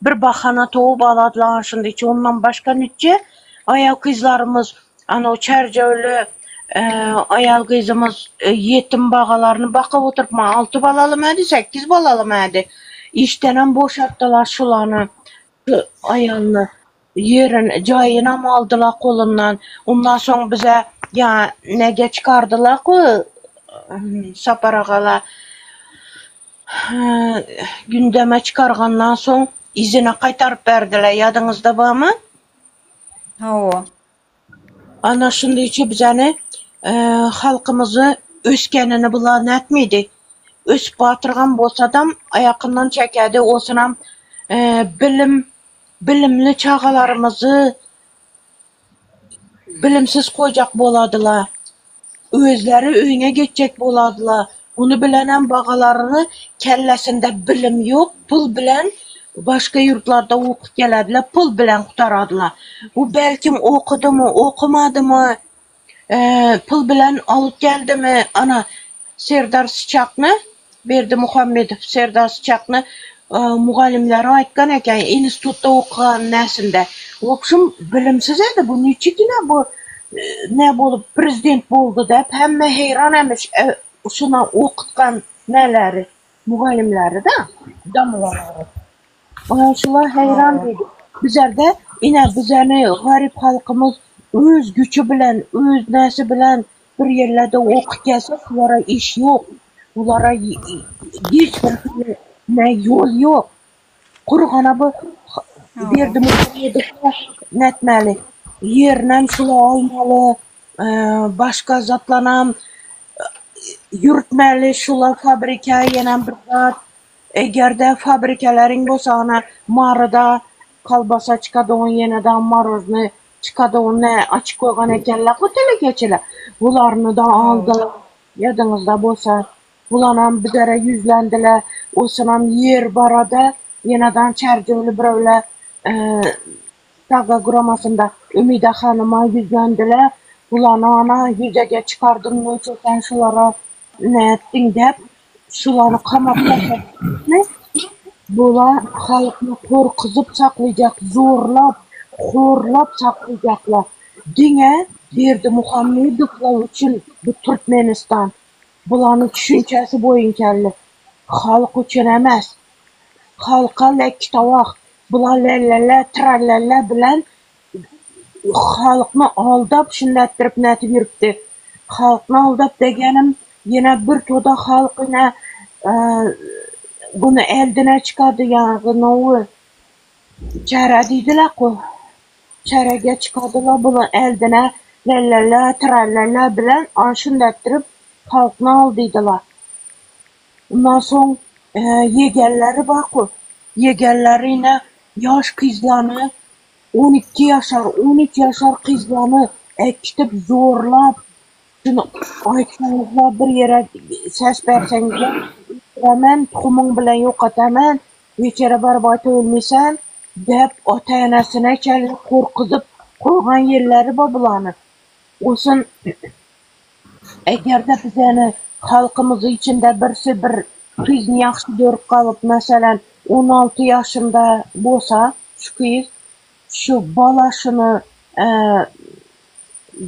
Bir bahana towup aladylar şunda hiç ondan başga niçe aýal gyzlarymyz ana o çerjewli e, aýal gyzymyz e, ýetim bagalaryny bakyp oturyp ma 6 balaly mädi, 8 balaly mädi. Işdenem boşatdylar şulany şu aýalyny. Ýerin, jaýynam aldylar golundan. Ondan soň bize ýa nege çykardylar ku Sapar agala gündeme çykargandan soň yzyna gaýtaryp berdiler. Ýadyňyzda barmy? Hawa. Ana şunda içi bizeni e, halkymyzy öskenini bular nätmedi. Ösüp batyrgan bolsadam aýakyndan çekedi. Olsunam e, bilim bilimli çagalarymyzy bilimsiz goýjak boladylar. Özleri öýüne geçjek boladylar. Ony bilenem bagalaryny kellesinde bilim ýok, pul bilen başga ýurtlarda okup gelediler, pul bilen gutaradylar. Bu belkim okudymy, okumadymy, e, pul bilen alyp geldimi? Ana Serdar Sıçakny, Berdi Muhammedow Serdar Sıçakny e, mugallimleri aýtgan eken institutda okugan näsinde. В общем, bilimsiz edi bu niçigine bu e, ne bolup prezident boldy dep hemme heýran emiş e, şuna okutgan neleri mugallimleri da damlalary. Ona şular heýran Hawa. diýdi. Bizlerde ine bizeni garip halkymyz öz güçü bilen, öz näsi bilen bir yerlerde okup gelse şulara iş yok. Bulara hiç bir ne ýol ýok. Kurgana bu Hawa. Berdi Muhammedow'a netmeli. Ýerinem şula almaly, e, başga zatlanam ýürtmeli şula fabrika ýenem bir zat. Eger-de fabrikalaryň bolsa ana Maryda kolbasa çykadygyny ýene-de marojny çykadygyny açyk goýgan ekenler bu telekeçiler. Bularyny da Hawa. aldylar. Ýadyňyzda bolsa. Bulanam bizlere ýüzlendiler. Osunam ýer barada ýenedan çerjewli birewler e, Taga guramasynda Ümide hanyma ýüzlendiler. Bulany ana ýüzege çykardyn näçe sen şulara ne etdiň dep şulany kamap taşladyny. Bula halkyny korkuzup saklayacak, zorlap, horlap saklayacaklar. Diňe Berdi Muhammedowlar üçin bu Türkmenistan. Bulanyň düşünçesi boýunçaly. Halk üçin emes. Halka lekki tawak, bula lellele, trallelle bilen halkny aldap şundatdyryp nätip ýürüpdi. Halkny aldap degenim ýene bir toda halk ine e, bunu eldine çykardy ýaňy nowy çäre diýdiler ku. Çärege çykardylar bunu eldine lellele, trallelle bilen an şundatdyryp halkny aldydylar. Ondan soň e, ýegenleri bar ku. Ýegenleri ine ýaş gyzlany 12 ýaşar, 13 ýaşar gyzlany äkitip zorlap şunu aýtsaňyzlar bir ýere ses berseňizler öldüremen, tohumyň bilen ýokatamen, hiç ýere baryp aýta bilmesen dep ata-enesine çenli korkuzup goýgan ýerleri bar bulany. Olsun eger-de bizeni halkymyz içinde birsi bir gyzyny ýagşy görüp galyp, meselem, 16 ýaşynda bolsa şu gyz şu bala şuny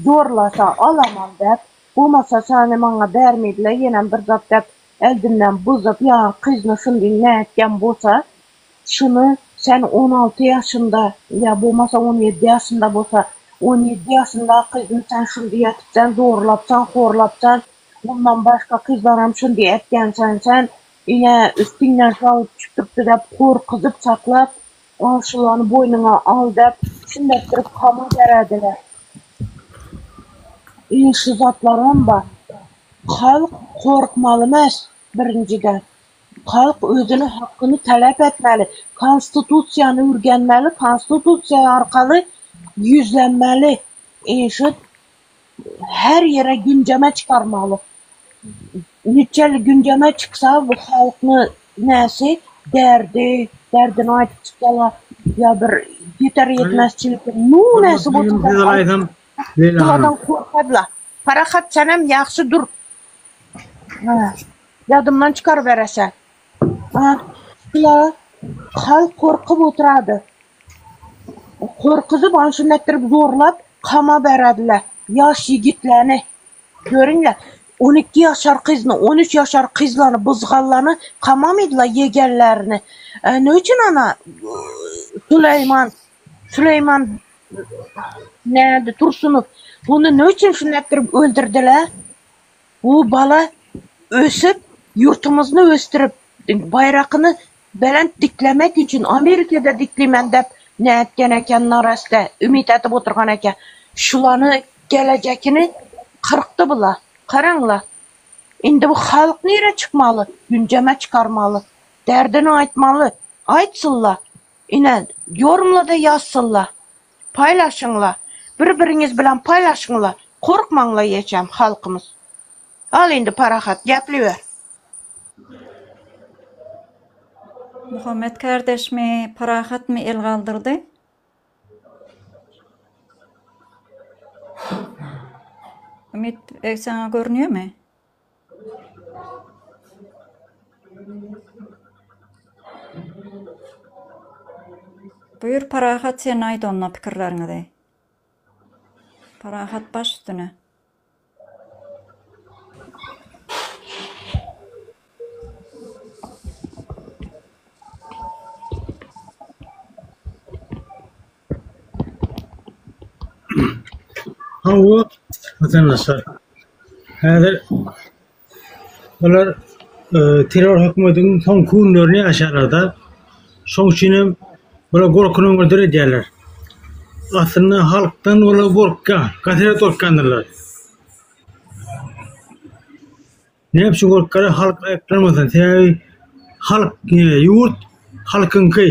zorlasa alaman däp, bolmasa sany maňa bermediler ýenem bir zat däp eldinden buzup ýa gyzyny şundy nätgen bolsa şuny sen 16 ýaşynda ýa bolmasa 17 ýaşynda bolsa 17 ýaşynda gyzyny sen şundy ýatypsan zorlapsan horlapsan ondan başga gyzlaram şundy etgensen sen ine üstüňden şal çykypdy däp gorkuzyp saklap Şulany boýnuňa al däp, şindetdirip hama berädiler. Ine şu zatlaram bar. Halk gorkmaly emes birinjiden. Halk özüni hakyny talap etmeli. Konstitusiýany ürgenmeli, konstitusiýa arkaly ýüzlenmeli. Ine şu her ýere gündeme çykarmaly. Niçeli gündeme çyksa bu halkny näsi derdi, derdini aýdyp çyksalar ýa bir ýeter ýetmezçilik nu näsi bolsa Bulardan korkadla. Parahat senem ýagşy dur. Ýadymdan çykaryberese. Bular halk gorkup oturady. Gorkuzyp anşyn etdirip zorlap kama berediler. Ýaş ýigitlerini. Görüňle, 12 ýaşar gyzyny, 13 ýaşar gyzlaryny, buzgallany kamamydylar ýegenlerini. E, ne üçin ana Süleýman Süleýman nädi Tursunow bunu ne üçin şunu etdirip öldürdiler? Bu bala ösüp ýurtumyzyny ösdürip baýrakyny Belent diklemek üçin Amerikada diklimen dep nätgen eken nareste ümit edip oturgan eken. Şulany gelejekini kyrkdy bula. Karaňla. Indi bu halk nire çykmaly? Gündeme çykarmaly. Derdini aýtmaly. Aýtsynla. Ine ýorumlada ýazsynla. Paýlaşyňla. Bir biriňiz bilen paýlaşyňla. Korkmaňla ýeçem halkymyz. Al indi Parahat gepliber. Muhammet kardeşmi, Parahatmy el galdyrdy? Ümit beg saňa görünýärmi? Buýur Parahat sen aýt onda pikirleriňizi. Parahat baş üstüne. Hawa, watandaşlar. Häzir bular e, terror hökümetiň soňky günlerini ýaşarlar-da. Şoň üçin hem bular gorkyny öňe döredýärler. Aslynda halkdan bular gorkýar, gaty gorkýandyrlar. Näme üçin gorkýarlar? Halk aýyplanmasyn. Sebäbi halk, ýurt halkyňky.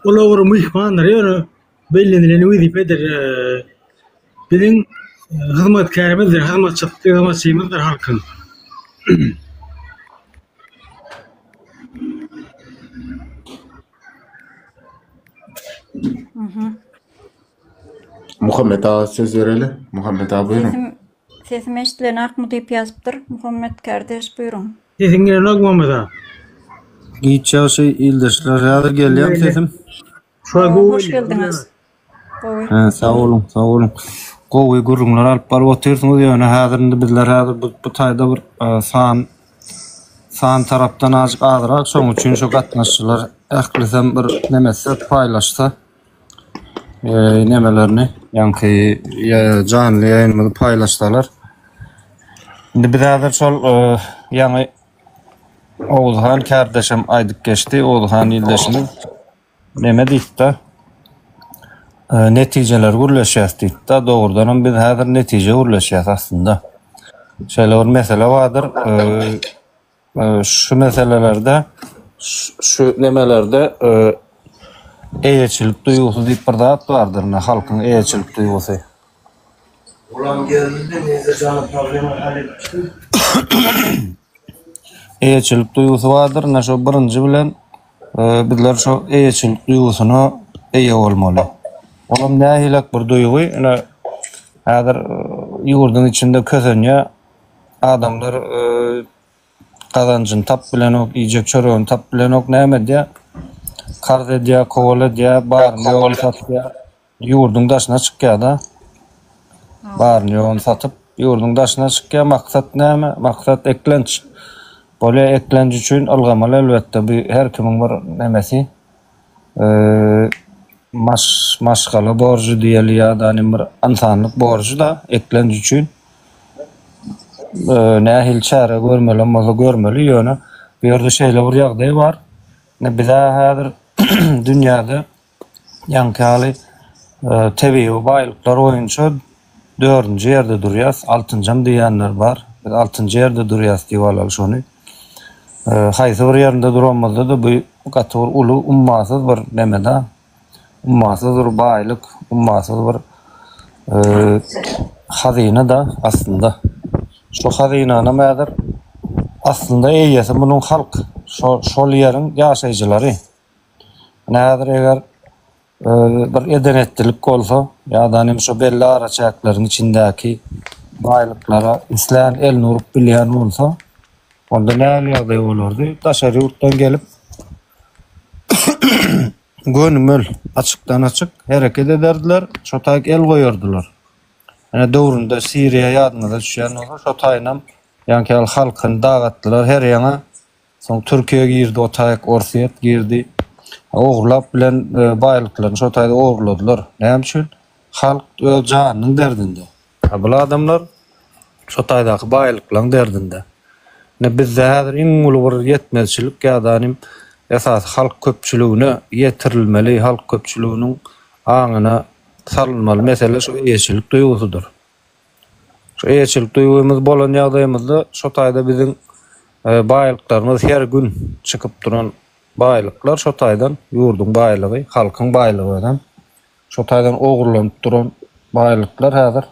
Olar bir myhmandyr, ýöne bellenilen wezipedir. Biziň hyzmatkärimizdir, hyzmatçymyzdyr halkyň. Muhammet aga söz bereli. Muhammet aga buýruň. Sesim sesim eşidilenakmy diýip ýazypdyr. Muhammet kardeş buýruň. Sesiň gelenok Muhammet aga. Giç ýagşy ildeşler häzir gelýärmi sesim? Şular gowy Hoş geldiňiz. Gowy. He, sag boluň, sag boluň. Gowy gürrüňler alyp baryp otyrsyňyz, ýöne häzir indi bizler häzir bu, bu taýda bir e, san san tarapdan azajyk azrak, şonuň üçin şu gatnaşyjylar ählisem bir nemetse paýlaşsa e, nemelerini, ýaňky e, janly ýaýynymyzy paýlaşsalar. Indi biz häzir şol e, ýaňy Oguzhan kärdeşem aýdyp geçdi, Oguzhan ildeşimiz neme diýipdi? Netijeleri gürleşýäs diýipdi. Dogrudanam biz häzir netije gürleşýäs aslynda. Şeýle bir mesele bardyr. Şu meselelerde şu nemelerde eýeçilik duýgusy diýip bir zat bardyr, halkyň eýeçilik duýgusy. Ulan geldi neyse jana problema hal etmiştim. Eýeçilik duýgusy bardyr. Ine şo birinji bilen e, bizler şo eýeçilik duýgusyna eýe bolmaly. Olam nähilek bir duýgy? Ine häzir e, ýurduň içinde kösenýär. Adamlar e, Gazanjyny tap bilenok, iýjek çöregini tap bilenok, näme edýär? Karz edýär, kowal edýär, baryny ýoguny satýar. Ýurduň daşyna çykýar-da. Baryny ýoguny satyp, ýurduň daşyna çykýar. Maksat näme? Maksat eklenç. Bolýar, eklenç üçin ylgamaly elbetde. Bu her kimiň bir nemesi. Maş maşgala borjy diýeli ýa-da bir ynsanlyk borjy-da eklenç üçin. Nähili çäre görmelem bolsa görmeli, ýöne bu ýerde şeýle bir ýagdaý bar. Indi biz-ä häzir dünýäde ýaňky ýaly tebigy baýlyklar boýunça dördünji ýerde durýas, altynjam diýýänler bar. Biz altynjy ýerde durýas diýip alaly şony. Haýsy bir ýerinde duranymyzda-da bu gaty bir uly ummasyz bir neme-de. Ummasyz bir baýlyk, ummasyz bir hazyna-da aslynda. Şu hazynanam häzir aslynda eýesi munuň halk, şo şol ýeriň ýaşaýjylary. Ine häzir eger bir eden-etdilik bolsa ýa-da nim şo belli araçäkleriň içindäki baýlyklara islän elini urup bilýän bolsa, onda nähili ýagdaý bolardy? Daşary ýurtdan gelip Gönümel, açykdan-açyk hereket ederdiler, şo taýyk el goýardylar. Ine döwründe Siriýa ýadyňyza düşýän bolsa, şo taýynam ýaňky ýaly halkyny dagatdylar her ýaňa. Soň Türkiýe girdi o taýyk, Orsýet girdi. Ogurlap bilen baýlyklaryny şo taýda ogurladylar. Näme üçin? Halk öz janynyň derdinde. A bul adamlar şo taýdaky baýlyklaň derdinde. Ine bizde häzir iň uly bir ýetmezçilik ýa-da nim esasy halk köpçüligine ýetirilmeli, halk köpçüliginiň aňyna salynmaly mesele şu eýeçilik duýgusydyr. Şu eýeçilik duýgymyz bolan ýagdaýymyzda şo taýda biziň baýlyklarymyz her gün çykyp duran baýlyklar şo taýdan ýurduň baýlygy, halkyň baýlygy özem. Şo taýdan ogurlanyp duran baýlyklar häzir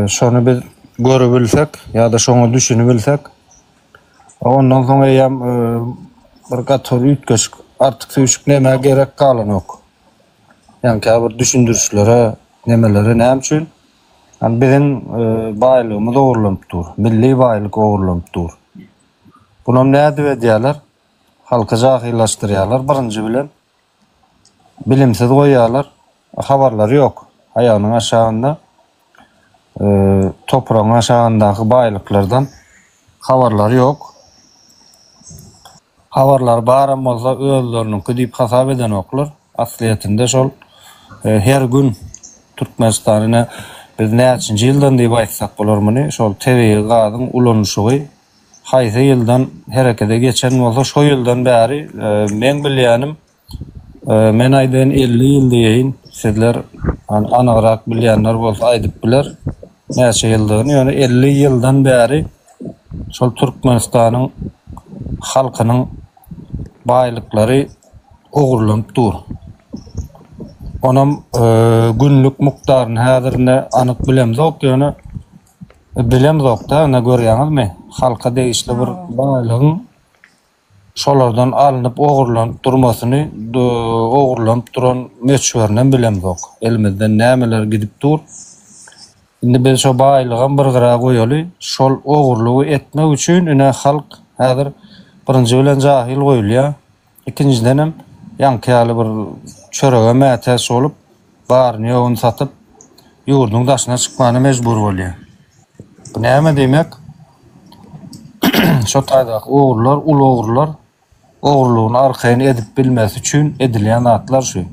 şony biz görübilsek ýa-da şoňa düşünibilsek, ondan soň eýýäm bir gaty bir üýtgeşik artyk-süýşük nämä gerek galanok. Ýagny käbir düşündirişlere, nemelere näme üçin? Ýagny biziň baýlygymyz ogurlanyp dur, milli baýlyk ogurlanyp dur. Bunam nädip edýärler? Halky jahyllaşdyrýarlar birinji bilen. Bilimsiz goýýarlar. Habarlary ýok. Aýagynyň aşagynda topragyň aşagyndaky baýlyklardan habarlary ýok. Habarlary baram bolsa özleriniňki diýip hasap edenoklar. Aslyýetinde şol her gün Türkmenistan ine biz näçinji ýyldan diýip aýtsak bolar muny şol tebigy gazyň ulanyşygy Haýsy ýyldan herekete geçen bolsa şo ýyldan bäri meň bilýänim men aýdaýyn 50 ýyl diýeýin sizler anygrak bilýänler bolsa aýdyp biler näçe ýyldygyny ýöne 50 ýyldan bäri şol Türkmenistanyň halkynyň baýlyklary ogurlanyp dur. Onam günlük mukdaryny häzirine anyk bilemzok ýöne Bilemzok-da, ine görýäňizmi, halka degişli bir baýlygyň şolardan alnyp ogurlanyp durmasyny, ogurlanyp duran möçberinem bilemzok. Elimizden nämeler gidip dur. Indi biz şo baýlygam bir gyra goýaly, şol ogurlygy etmek üçin ine halk häzir birinji bilen jahyl goýulýar. Ikinjidenem, ýaňky ýaly bir çörege mätäç bolup, baryny-ýoguny satyp, ýurduň daşyna çykmana mejbur bolýar. Bu näme diýmek? Şo taýdaky ogrular, uly ogrular ogrulygyny arkaýyn edip bilmesi üçin edilýän zatlar şu.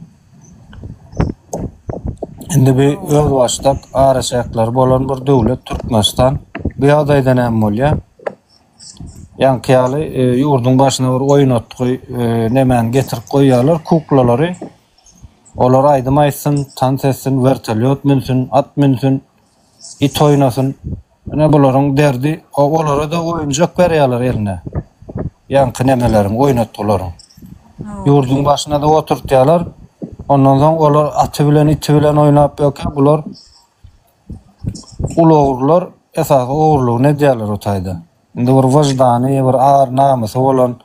Indi bu özbaşdak araçäkleri bolan bir döwlet Türkmenistan. Bu ýagdaýda näme bolýar? Ýaňky ýaly ýurduň başyna bir oýnatgy nemäni getirip goýýarlar, kuklalary. Olar aýdym aýtsyn, tans etsin, wertolýot münsün, at münsün, it oýnasyn. Ine bularyň derdi, olara-da oýunjak berýärler eline. Ýaňky nemeleriň, oýnatgylaryň. Ýurduň başyna-da oturtýarlar. Ondan soň olar aty bilen, iti bilen oýnap ýörkä, bular Uly ogrular esasy ogrulygyny edýärler o taýda. Indi bir wyždany, bir ar-namysy bolan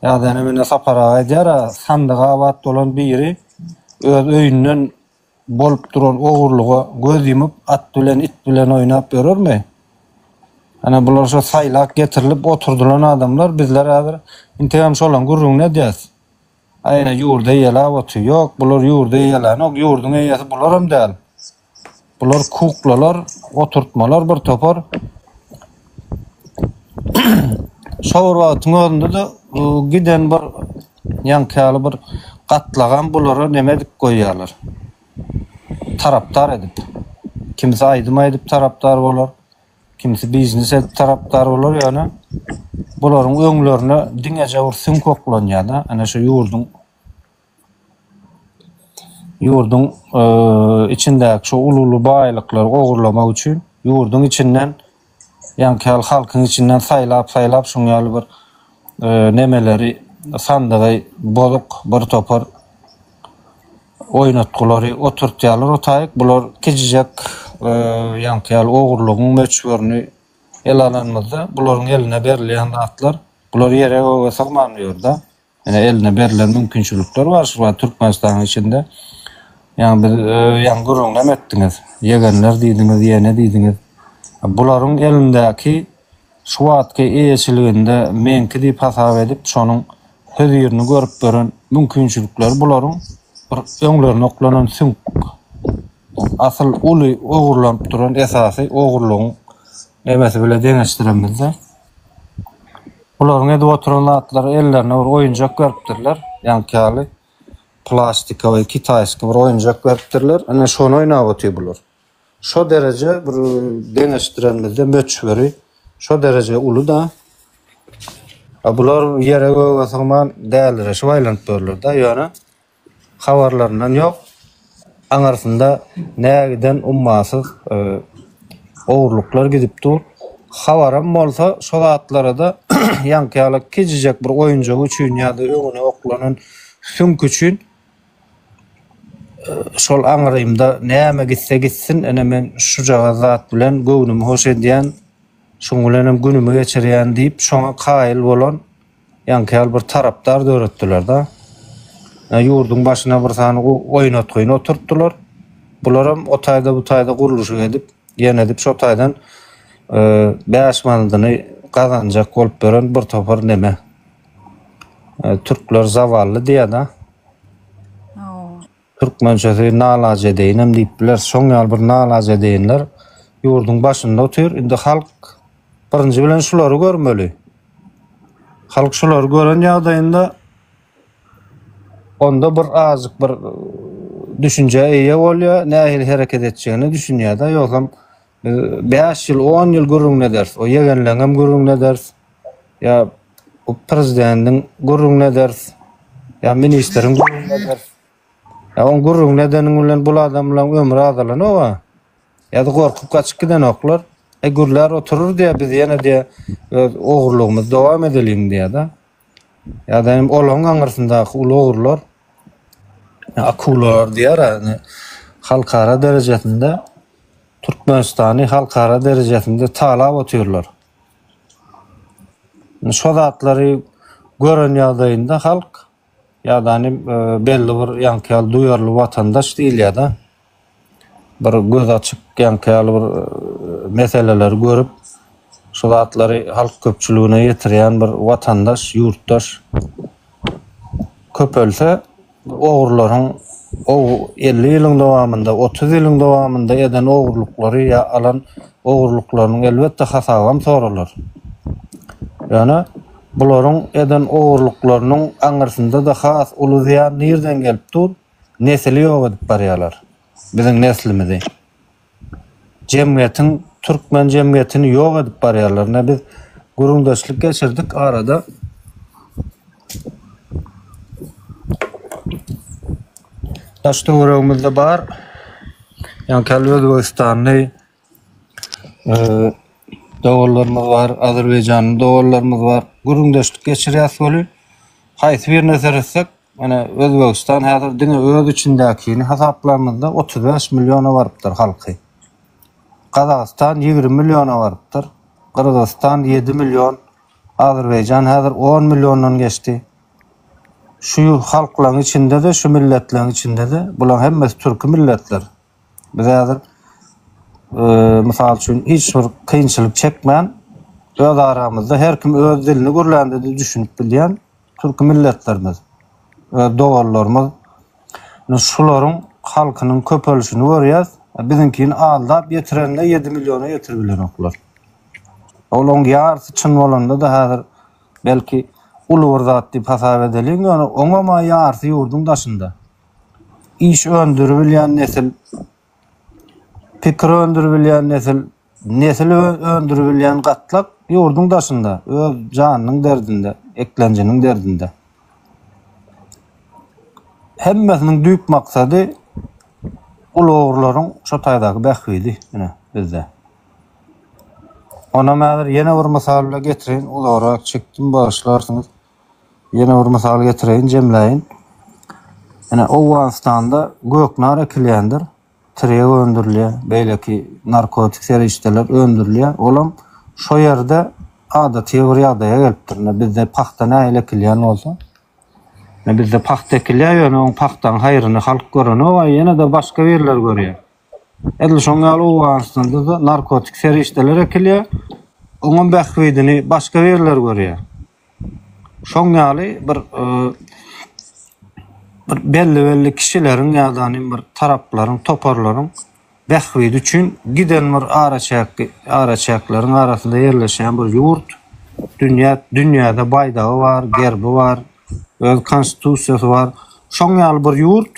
ýa-da ine mine Sapar aga aýdýar-a, sandygy abat bolan biri öz öýünden bolup duran ogurlyga göz ýumup, at bilen, it bilen oýnap ýörermi? Ana bular şo saýlap getirilip oturdylan adamlar bizler häzir integem şolaň gürrüňini edýäs. Aý ine ýurdy eýeläp otyr. Ýok bular ýurdy eýelänok ýurduň eýesi bularam däl. Bular kuklalar, oturtmalar bir topar. Şo bir wagtyň özünde-de giden bir ýaňky ýaly bir gatlagam bulara neme edip goýýarlar. Tarapdar edip. Kimsi aýdym aýdyp tarapdar bolar, kimsi biznes edip tarapdar bolar, ýöne bularyň öňlerine diňeje bir süňk oklanýar-da, ana şu ýurduň ýurduň içindäki şu uly-uly baýlyklary ogurlamak üçin ýurduň içinden ýaňky ýaly halkyň içinden saýlap-saýlap şuň ýaly bir nemeleri sandygy bozuk bir topar oýnatgylary oturtýarlar o taýyk. Bular kiçijek ýaňky ýaly ogurlygyň möçberini ele alanymyzda bularyň eline berilýän zatlar bular ýere göge sygman bu ýerde. Ine eline berlen mümkinçilikler bar şu wagt Türkmenistanyň içinde. Ýaňy biz ýaňy gürrüňem etdiňiz. Ýegenler diýdiňiz, ýene diýdiňiz. Bularyň elindäki şu wagtky eýeçiliginde meňki diýip hasap edip şonuň hözirini görüp beren mümkinçilikleri bularyň bir öňlerine oklanan süňk. Asyl uly ogurlanyp duran esasy ogurlygyň nemesi bile deňeşdiremizde. Bularyň edip oturan zatlary ellerine bir oýunjak beripdirler. Ýaňky ýaly plastikowy kitaýski bir oýunjak beripdirler. Ine şony oýnap otyr bular. Şo dereje bir deňeşdirenimizde möçberi şo dereje uly-da. A bular ýere göge sygman dälireşip aýlanyp ýörler-de ýöne. Habarlaryndan ýok. Aňyrsynda nägiden ummasyz ogurlyklar gidip dur. Habaram bolsa şo zatlara-da ýaňky ýaly kiçijek bir oýunjagy üçin ýa-da öňüne oklanan süňk üçin şol aňrymda näme gitse gitsin, ine men şujagaz zat bilen göwnümi hoş edýän, şuň bilenem günümi geçirýän diýip şoňa kaýyl bolan Ýaňky ýaly bir tarapdar döretdiler-de. Ýurduň başyna bir sany oýnatgyny oturtdylar. Bularam o taýda bu taýda gurluşyk edip, ýene edip şo taýdan 5 manadyny gazanjak bolup ýören bir topar neme. Türkler zawally diýýär-de. Türkmençesi nalajedeýinem diýip bileris. Şoň ýaly bir nalajedeýinler ýurduň başynda otyr. Indi halk birinji bilen şulary görmeli. Halk şulary gören ýagdaýynda onda bir azjyk bir düşünjä eýe bolýar, nähili hereket etjegine düşünýär-de. Ýogsam biz 5 ýyl, 10 ýyl gürrüňini ederis. O ýegenleňem gürrüňini ederis. Ýa bu prezidentiň gürrüňini ederis. Ýa ministriň gürrüňini ederis. Ýa oň gürrüňini edeniň bilen bul adamlaryň ömri azalanok-a. Ýa-da gorkup gaçyp gidenoklar. E gürlär oturur diýýär, biz ýene diýýär, öz ogurlygymyzy dowam edeliň diýýär-de. Ýa-da hem olaryň aňyrsyndaky uly ogrular akulalar diýýär, ýagny halkara derejesinde Türkmenistany halkara derejesinde talap otyrlar. Şo zatlary gören ýagdaýynda halk ýa-da belli bir ýaňky ýaly duýarly watandaş diýilýär-de. Bir göz açyk ýaňky ýaly bir meseleleri görüp, şu zatlary halk köpçüligine ýetirýän bir watandaş, ýurtdaş köpelse, Ogurlaryň 50 ýylyň dowamynda, 30 ýylyň dowamynda eden ogurlyklary ýa alan ogurlyklarynyň elbetde hasabam soralar. Ýöne bularyň eden ogurlyklarynyň aňyrsynda-da has uly zyýan nirden gelip dur? Nesili ýok edip barýarlar. Biziň neslimizi. Jemgyýetiň türkmen jemgyýetini ýok edip barýarlar. Ine biz gürrüňdeşlik geçirdik arada. Daş töweregimizde bar. Ýaňky Özbegistanly doganlarymyz bar, Azerbaýjanly doganlarymyz bar. Gürrüňdeşlik geçirýäs weli haýsy birine seretsek Ine, Özbegistan häzir diňe öz içindäkini hasaplanymyzda 35 milliona barypdyr halky. Gazagystan 20 milliona barypdyr. Gyrgyzystan 7 million. Azerbaýjan häzir 10 milliondan geçdi. Şu halklaryň içinde-de, şu milletleriň içinde-de bularyň hemmesi türki milletler. Biz häzir mysal üçin hiç bir kynçylyk çekmän. Öz aramyzda her kim öz dilini gürlände-de düşünip bilýän türki milletlerimiz, öz doganlarymyz. Ine şularyň halkynyň köpelişini görýäs. Biziňkini aldap ýetirende ýedi milliona ýetirip bilenoklar. Olaň ýarysy çyn bolanda-da häzir belki uly bir zat diýip hasap edeliň, ýöne oňam-a ýarysy ýurduň daşynda. Iş öndüribilýän nesil, pikir öndüribilýän nesil, nesil öndüribilýän gatlak ýurduň daşynda, öz janynyň derdinde, eklenjiniň derdinde. Hemmesiniň düýp maksady uly ogrularyň şo taýdaky bähbidi, ine, bizde. Onam häzir ýene bir mysal bile getireýin, uzagrak çekdim, bagyşlarsyňyz. Ýene bir mysal getireýin, jemläýin. Ine, Owganystanda göknar ekilýändir, tirýek öndürilýär, beýleki narkotik serişdeler öndürilýär. Olam şo ýerde adaty bir ýagdaýa gelipdir. Ine, bizde pagta nähili ekilýän bolsa, ine, bizde pagta ekilýär, ýöne oň pagtaň haýryny halk görenok, a ýene-de başga birler görýär. Edil şoň ýaly Owganystanda-da narkotik serişdeler ekilýär. Oňam bähbidini başga birler görýär. Şoň ýaly bir bir belli-belli kişileriň ýa-da bir taraplaryň, toparlaryň bähbidi üçin giden bir araçäk araçäkleriň arasynda ýerleşýän bir ýurt. Dünýä dünýäde baýdagy bar, gerbi bar. Öz konstitusiýasy bar. Şoň ýaly bir ýurt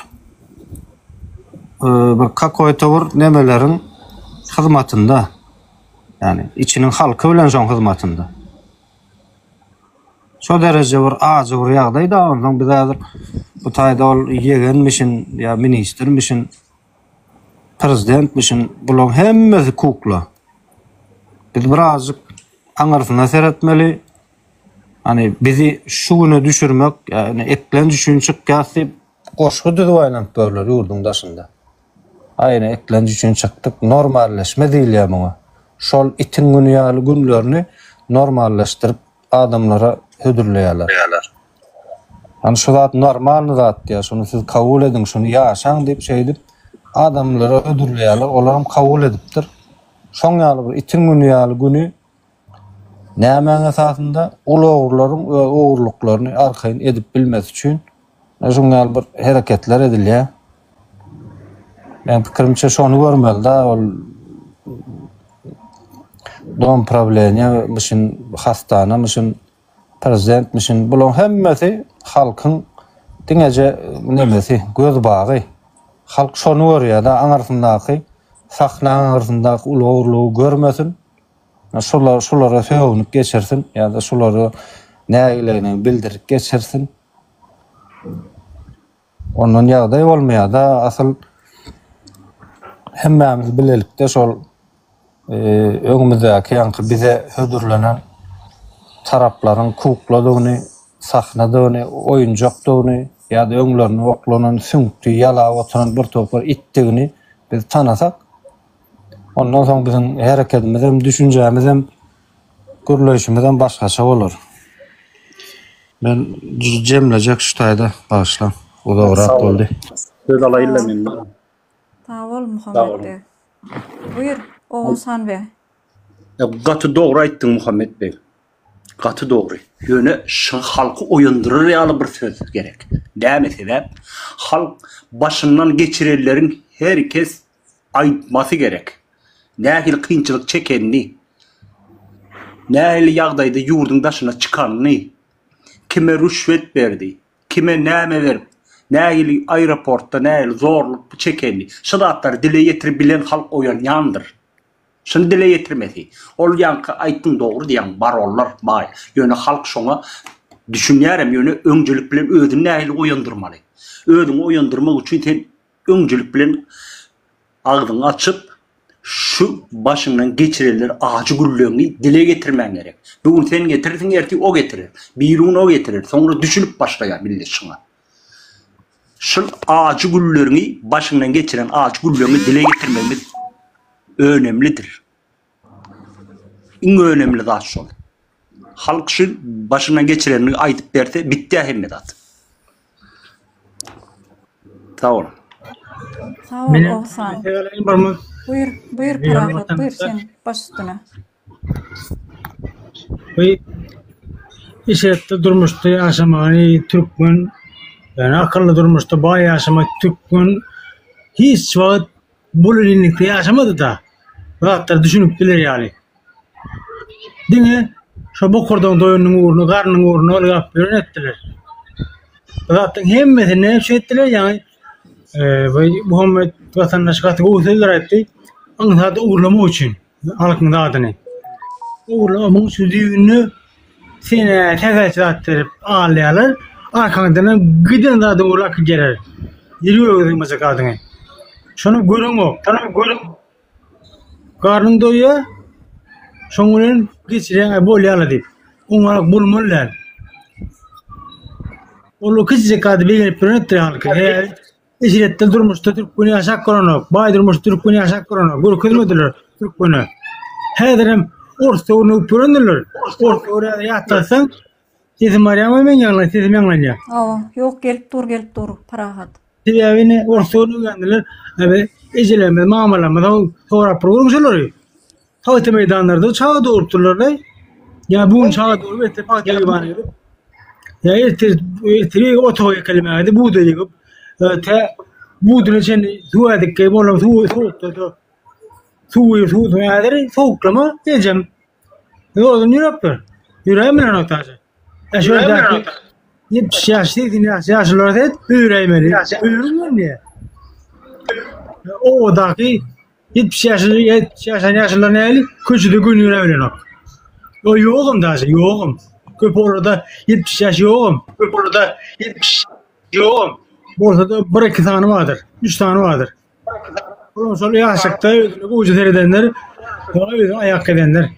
bir kakoýto bir nemeleriň hyzmatynda. Ýani içiniň halky bilen şoň hyzmatynda. Şo dereje bir ajy bir ýagdaý da onsoň biz häzir bu taýda ol ýegenmişin ýa ministrmişin prezidentmişin bularyň hemmesi kukla. Biz birazjyk aňyrsyna seretmeli. Hany bizi şu güne düşürmek, ýagny eklenç üçin çykýas diýip goşgy düzüp aýlanyp ýörler ýurduň daşynda. Aýna eklenç üçin çykdyk, normalleşme diýilýär muňa. Şol itiň güni ýaly günlerini normalleşdirip adamlara hödürleýärler. Hany şu zat normalny zat diýýär, şuny siz kabul ediň, şuny ýaşaň diýip şeýdip adamlara hödürleýärler, olaram kabul edipdir. Şoň ýaly bir itiň güni ýaly güni Nämäň esasynda? Uly ogurlaryň öz ogurlyklaryny arkaýyn edip bilmesi üçin şuň ýaly bir hereketler edilýär. Meň pikirimçe şony görmeli-de ol dom prawleniýa-myşyn, hastana-myşyn, prezidentmişin bularyň hemmesi halkyň diňeje nemesi, göz bagy. Halk şony görýär-de, aňyrsyndaky sahnaň aňyrsyndaky uly ogurlygy görmesin. Şular şulara sögünip geçirsin ýa-da şulara nägileligini bildirip geçirsin. Ondan ýagdaý bolmaýar-da, asyl hemmämiz bilelikde şol e, öňümizdäki ýaňky bize hödürlenen taraplaryň kukladygyny, sahnadygyny, oýunjakdygyny ýa-da öňlerine oklanan süňkdi ýalap oturan bir topar itdigini biz tanasak, Ondan soň biziň herekedimiz hem, düşünjämiz hem, gürleýşimiz hem başgaça bolar. Men jemlejek şu taýda, bagyşlaň, uzagrak boldy. Söz alaýyn-la men. Sag bol, Muhammet beg. Buýur, Oguzhan beg. Gaty dogry aýtdyň, Muhammet beg. Gaty dogry. Ýöne şu halky oýandyrar ýaly bir söz gerek. Näme sebäp? Halk başyndan geçirenleriň her kes aýtmasy gerek. Nähili kynçylyk çekenini, nähili ýagdaýda ýurduň daşyna çykanyny, kime rüşwet berdi, kime näme berip, nähili aeroportda nähili zorluk çekenini, şu zatlary dile ýetirip bilen halk oýanýandyr. Şuny dile ýetirmesi. Ol ýaňky aýtdyň dogry diýýäň baronlar baý. Ýöne halk şoňa düşünýärem ýöne öňjelik bilen özüni nähili oýandyrmaly. Özüňi oýandyrmak üçin sen öňjelik bilen agzyňy açyp şu başyňdan geçirenler ajy gülleňi dile getirmäň gerek. Bu gün sen getirersiň ertir o getirer. Birigün o getirer. Soňra düşünip başlaýar millet şuňa. Şul ajy gülleriňi başyňdan geçiren ajy gülleriňi dile getirmegimiz önemlidir. Iň önemli zat şol. Halk şu başyndan geçirenini aýdyp berse bitýär hemme zat. Sag bol. Sag bol Oguzhan. Buýur, buýur Parahat, buýur sen baş üstüne. Bu eşretli durmuşda ýaşamagy türkmen, ýagny akylly durmuşda baý ýaşamak türkmen hiç wagt bolelinlikde ýaşamady-da. Bu zatlara düşünip biler ýaly. Diňe şo bokurdagyň doýanynyň ugruna, garnynyň ugruna ylgap ýören etdiler. Bu zatlaryň hemmesini näme üçin etdiler? Ýagny bu Muhammet watandaş gaty gowy sözler aýtdy. Aňsat ogurlamak üçin halkyň zadyny. Ogurlamak üçin düýbünde sene sähelçe zat berip alýarlar. Arkaňdan giden zady ogurlap gidýärler. Ýürege sygmajak zadyňy. Şony göreňok. Şony göreňok. Garnyň doýýar, şoň bilen geçirýäň, bolýar-la diýip. Oňarak bolmaly däl. Ol kiçijek zady begenip bilenokdyr halky. Sebäbi eşretli durmuşda türkmen ýaşap görenok, baý durmuşda türkmen ýaşap görenok. Görkezmediler türkmene. Häzirem ors döwrüni öwüp ýörendirler. Ors döwri häzir ýatlatsaň, Sesim barýarmy meň ýaňlan sesim ýaňlanýar. Hawa, ýok gelip dur gelip dur Parahat. Sebäbi ine ors döwrüni öwrendiler. Abi ejelerimiz, mamalarymyz sorap bir görüň şolary. Pagta meýdanlarda çaga dogrupdyrlar-da. Ýa bu gün çaga dogrup ertir pagta ýygmana gidip. Ýa ertir ertir otaga ekelemäge gidip bugdaý ýygyp, tä buduna çenli suw ädik geýip olam suw sowukda suw suw häzir sowuklama ejem Ýoldan ýürepdir. Ýüräý bilen otaja. E şu ýerdäki 70 ýaş, 80 ýaş ýaşlylara seret, öýräýmeli. Öýrüň görünýär. Obadaky 70 ýaşly, 70 ýaşan ýaşlylar näli? Köçede gün ýöräp bilenok. O ýogam daşy, ýogam. Köp olarda 70 ýaş ýogam. Köp olarda 70 ýogam. Bolsa-da 1-2 sany bardyr, 3 sany bardyr. Olam şol ýaşlykda özüne gowja seredenler, soňra özüne aýak edenler.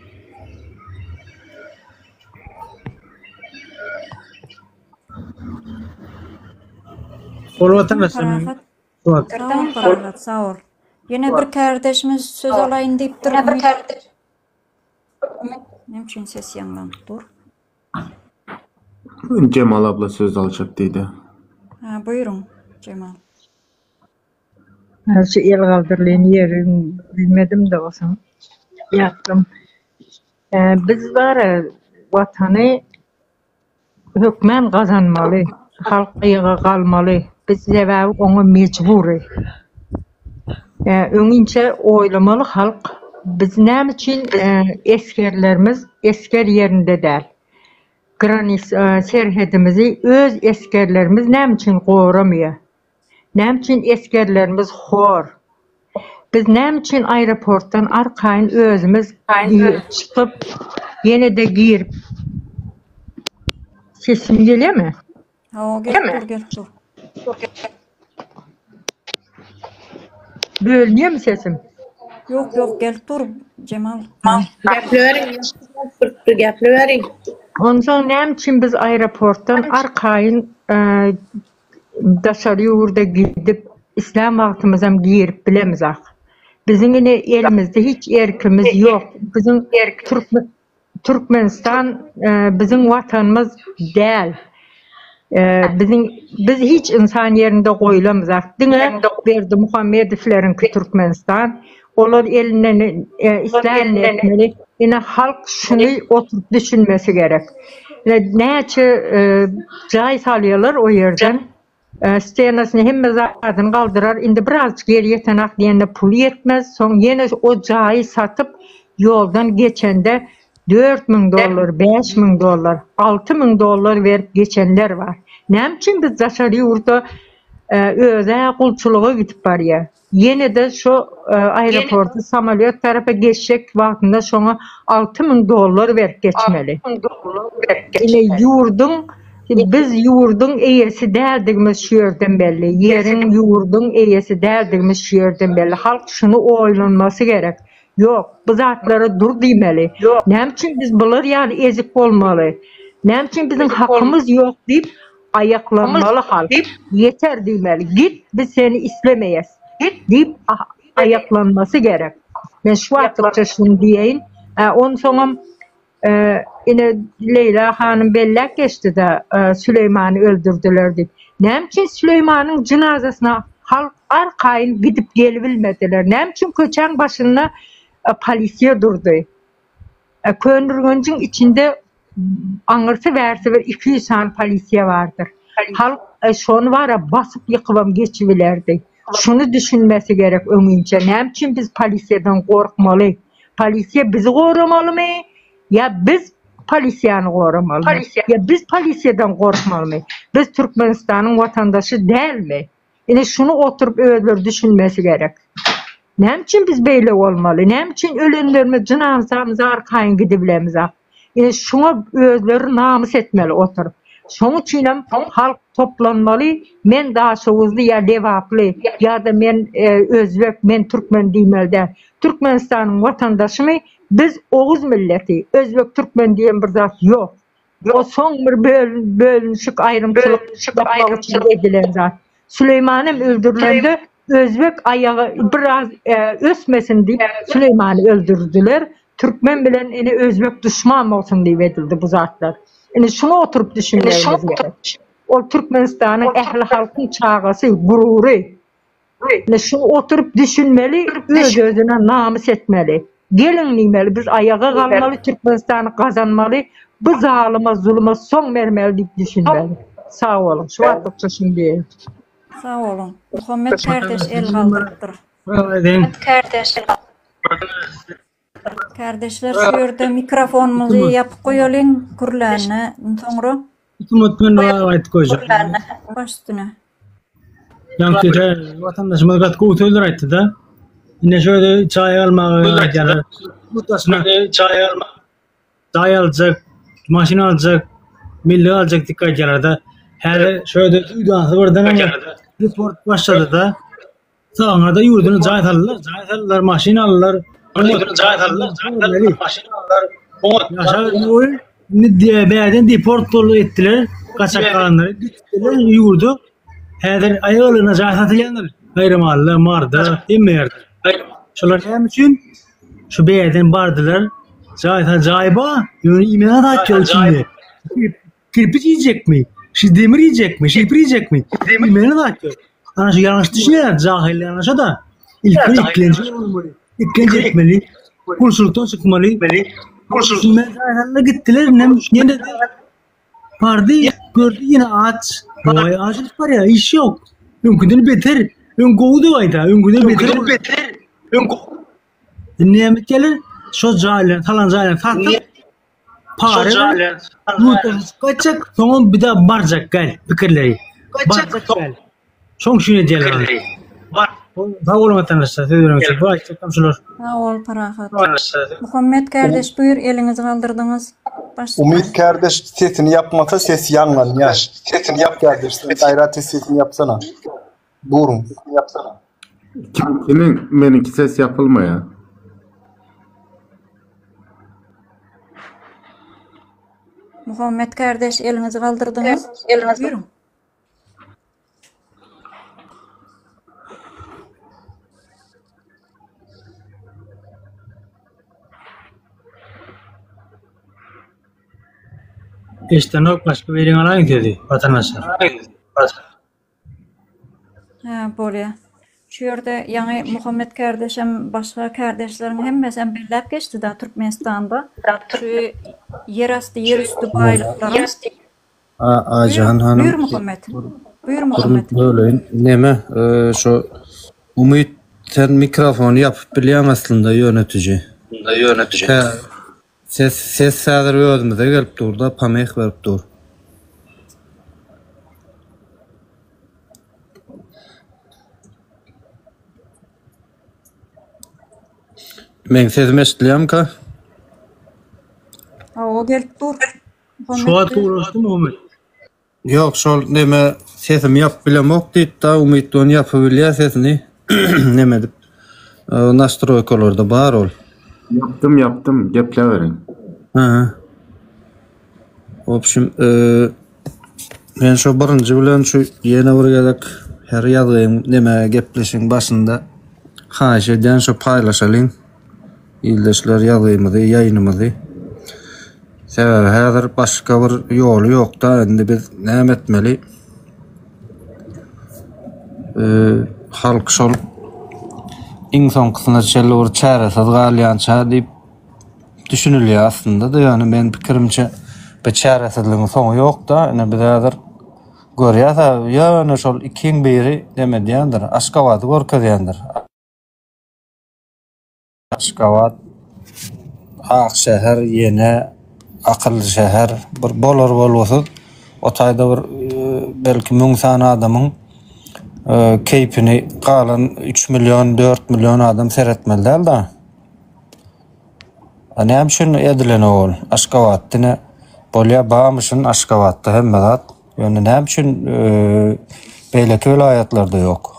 Ol watandaşlarymyň Parahat. Sag bol Parahat, sag bol. Ýene bir kärdeşimiz söz alaýyn diýipdir. Näme üçin ses ýaňlanyp dur? Jemal abla söz aljak diýdi. Ha, buýruň, Jemal. Şu el galdyrylýan ýeri bilmedim-de bolsam ýatdym. Biz bar-a Watany hökmän gazanmaly, halk aýaga galmaly. Biz sebäbi oňa mejbury. Öňinçä oýlamaly halk, biz näme üçin esgerlerimiz esger ýerinde däl? Granis serhedimizi öz esgerlerimiz näme üçin goramaýar? Näme üçin esgerlerimiz hor? Biz näme üçin aeroportdan arkaýyn özümiz çykyp, ýene-de girip Sesim gelýärmi? Hawa, gelip dur, gelip dur. Bölünýärmi sesim? Ýok, ýok, gelip dur, Jemal. Gepläberiň, gepläberiň. Onsoň näme üçin biz aeroportdan arkaýyn Daşary ýurda gidip islän wagtymyzam girip bilemizak. Biziň ine elimizde hiç erkimiz ýok. Biziň Türkmenistan biziň watanymyz däl. Biziň biz hiç ynsan ýerinde goýulamyzak. Diňe Berdimuhamedowleriňki Türkmenistan. Olar elinden islänini etmeli. Ine halk şuny oturyp düşünmesi gerek. Ine näçe jaý salýarlar o ýerden. Stenasyny hemme zadyny galdyrar. Indi birazjyk ýeri ýetenak diýende puly ýetmez. Soň ýene o jaýy satyp ýoldan geçende 4000 dollar, 5000 dollar, 6000 dollar berip geçenler bar. Näme üçin biz daşary ýurda özä gulçulyga gidip barýar? Ýene-de şo aeroporta samolýot tarapa geçjek wagtynda şoňa 6000 dollar berip geçmeli. Ine ýurduň biz ýurduň eýesi däldigimiz şu ýerden belli. Ýeriň, ýurduň eýesi däldigimiz şu ýerden belli. Halk şuny oýlanmasy gerek. Ýok, bu zatlara dur diýmeli. Näme üçin biz bular ýaly ezik bolmaly? Näme üçin biziň hakymyz ýok diýip aýaklanmaly halk. Ýeter diýmeli. Git, biz seni islemeýäs. Diýip aýaklanmasy gerek. Men şu wagtlykça şuny diýeýin. Onsoňam ine Leýla hanym belläp geçdi-de, Süleýmany öldürdiler diýip. Näme üçin Süleýmanyň jynazasyna halk arkaýyn gidip gelibilmediler? Näme üçin köçäň başynda polisiýa durdy? Köneürgenjiň içinde. aňyrsy bärsi bir 200 sany polisiýa bardyr. Halk şony bara basyp ýykybam geçibilerdi. Şuny düşünmesi gerek öňinçä. Näme üçin biz polisiýadan gorkmaly? Polisiýa bizi goramalymy ýa biz polisiýany goramalymy? Ýa biz polisiýadan gorkmalymy? Biz Türkmenistanyň watandaşy dälmi? Ine şuny oturyp özleri düşünmesi gerek. Näme üçin biz beýle bolmaly? Näme üçin ölenlerimiz jynazamyza arkaýyn gidibilemizak? Ine şuňa özleri namys etmeli oturyp. Şoň üçinem halk toplanmaly, men daşoguzly ýa lebaply ýa-da men özbek, men türkmen diýmeli däl. Türkmenistanyň watandaşymy? Biz oguz milleti, özbek türkmen diýen bir zat ýok. O soň bir bölünişik aýrymçylyk yapmak üçin edilen zat. Süleýman hem öldürilende özbek aýagy biraz ösmesin diýip Süleýmany öldürdiler. Türkmen bilen ine özbek duşman bolsun diýip edildi bu zatlar. Ine şuňa oturyp düşünmegimiz gerek. Ol Türkmenistanyň ähli halkyň çagasy, gurury. Ine şu oturyp düşünmeli, öz-özüne namys etmeli. Geliň diýmeli, biz aýaga galmaly, Türkmenistany gazanmaly, bu zalyma, zuluma soň bermeli diýip düşünmeli. Sag boluň. Şu wagtlykça şuny diýeýin. Sag boluň. Muhammet kardeş el galdyrypdyr. Kardeşler şu ýerde mikrofonymyzy ýapyk goýalyň, gürlände soňra. Hükümet men aýdyp goýjak. Baş üstüne. Ýaňky watandaşymyz gaty gowy sözler aýtdy-da. Ine şu ýerde çaý almaga aýdýarlar. Daşyna çaý alma. Jaý aljak, maşyn aljak, mellek aljak diýip aýdýarlar-da. Häzir şu ýerde duýdansyz birden report başlady-da. Saňa-da ýurduny jaý saldylar, jaý saldylar, maşyn aldylar. Ýurduny jaý saldylar, jaý saldylar, maşyn aldylar. Oňat. Indi bärden deport boldy etdiler, gaçak galanlary gitdiler ýurda. Häzir aýalyna jaý satylýandyr. Gaýramalyda, Marda, hemme ýerde. Şolar näme üçin? Şu bärden bardylar. Jaý sa jaý ba, ýöne iýmäge zat ýok içinde. Kirpiç iýjekmi? Şu demir iýjekmi? Şilpir iýjekmi? Iýmeli zat ýok. Ana şu ýalňyş düşünýär, jahyl ýalňyşa da. Ilki iklenji bolmaly. Iklenji etmeli. Gulçulykdan çykmaly. Gulçulykdan jaýlaryna gitdiler, nem ýene bardy, gördi ýene aç. Waý, açlyk barýar, iş ýok. Öňküden beter. Öň gowudy gaýta, öňküden beter. beter. Öň Indi näme etýärler? Şo jaýlaryny, salan jaýlaryny satyp, Para berip, ýurtdan çykyp gaýtjak, soňam bir daha barjak gel pikirleri. Barjak gel. Şoň üçin edýärler ony. Sag boluň watandaşlar, söz bereniňiz üçin. Bu aýtjaklarym şular. Sag bol Parahat. Muhammet kardeş buýur eliňizi galdyrdyňyz. Baş Umyt kardeş sesini ýapmasa ses ýaňlanýar. Sesini ýap kardeş sen gaýrat et sesini ýapsana. Duruň. Ýapsana. Kim, kimiň meniňki ses ýapylmaýar. Muhammet kardeş eliňizi galdyrdyňyz. Buyurun. Eşdenok başga biriň alaýyň sözi watandaşlar. Hä, bolýa. Şu ýerde ýaňy Muhammet kärdeşem, başga kärdeşleriň hemmesem belläp geçdi-da Türkmenistanda şu ýerasty, ýerüsti baýlyklaryň Aýjahan hanym. Buýur Muhammet. Buýur Muhammet. Böleýin. Neme, şu Umyt sen mikrofony ýapyp bilýäň aslynda ýönetiji. Ýönetiji. Ses ses häzir özümize gelip durda pomeh berip dur. Meň sesim eşidilýärmika? Hawa gelip dur. Şu wagt ulaşdymy Umyt? Ýok şol neme sesimi ýapyp bilemok diýipda Umyt ony ýapyp bilýär sesini neme edip nastroýkalarda bar ol. Ýapdym ýapdym gepläberiň. Hä. Wobşim men şo birinji bilen şu ýene bir gezek her ýazgyň neme gepleşigiň başynda haýyş edýän şo paýlaşalyň. Ildeşler ýazgymyzy, ýaýynymyzy. Sebäbi häzir başga bir ýoly ýokda indi biz näme etmeli? Halk şol iň soňkusyna çenli bir çäresiz galýança diýip düşünilýär aslynda-da ýöne men pikirimçe. Bu çäresizligiň soňy ýok-da, ine biz häzir görýäs-ä, ýöne şol ikiň biri neme edýändir, Aşgabady görkezýändir. Aşgabat ak şäher, ýene akylly şäher, bir bolar-bolgusyz o taýda bir belki müň sany adamyň keýpini galan üç million, dört million adam seretmeli däl-de. A näme üçin edilenok ol? Aşgabat dine bolýa bamyşyn Aşgabatda hemme zat. Ýöne näme üçin beýleki welaýatlarda ýok?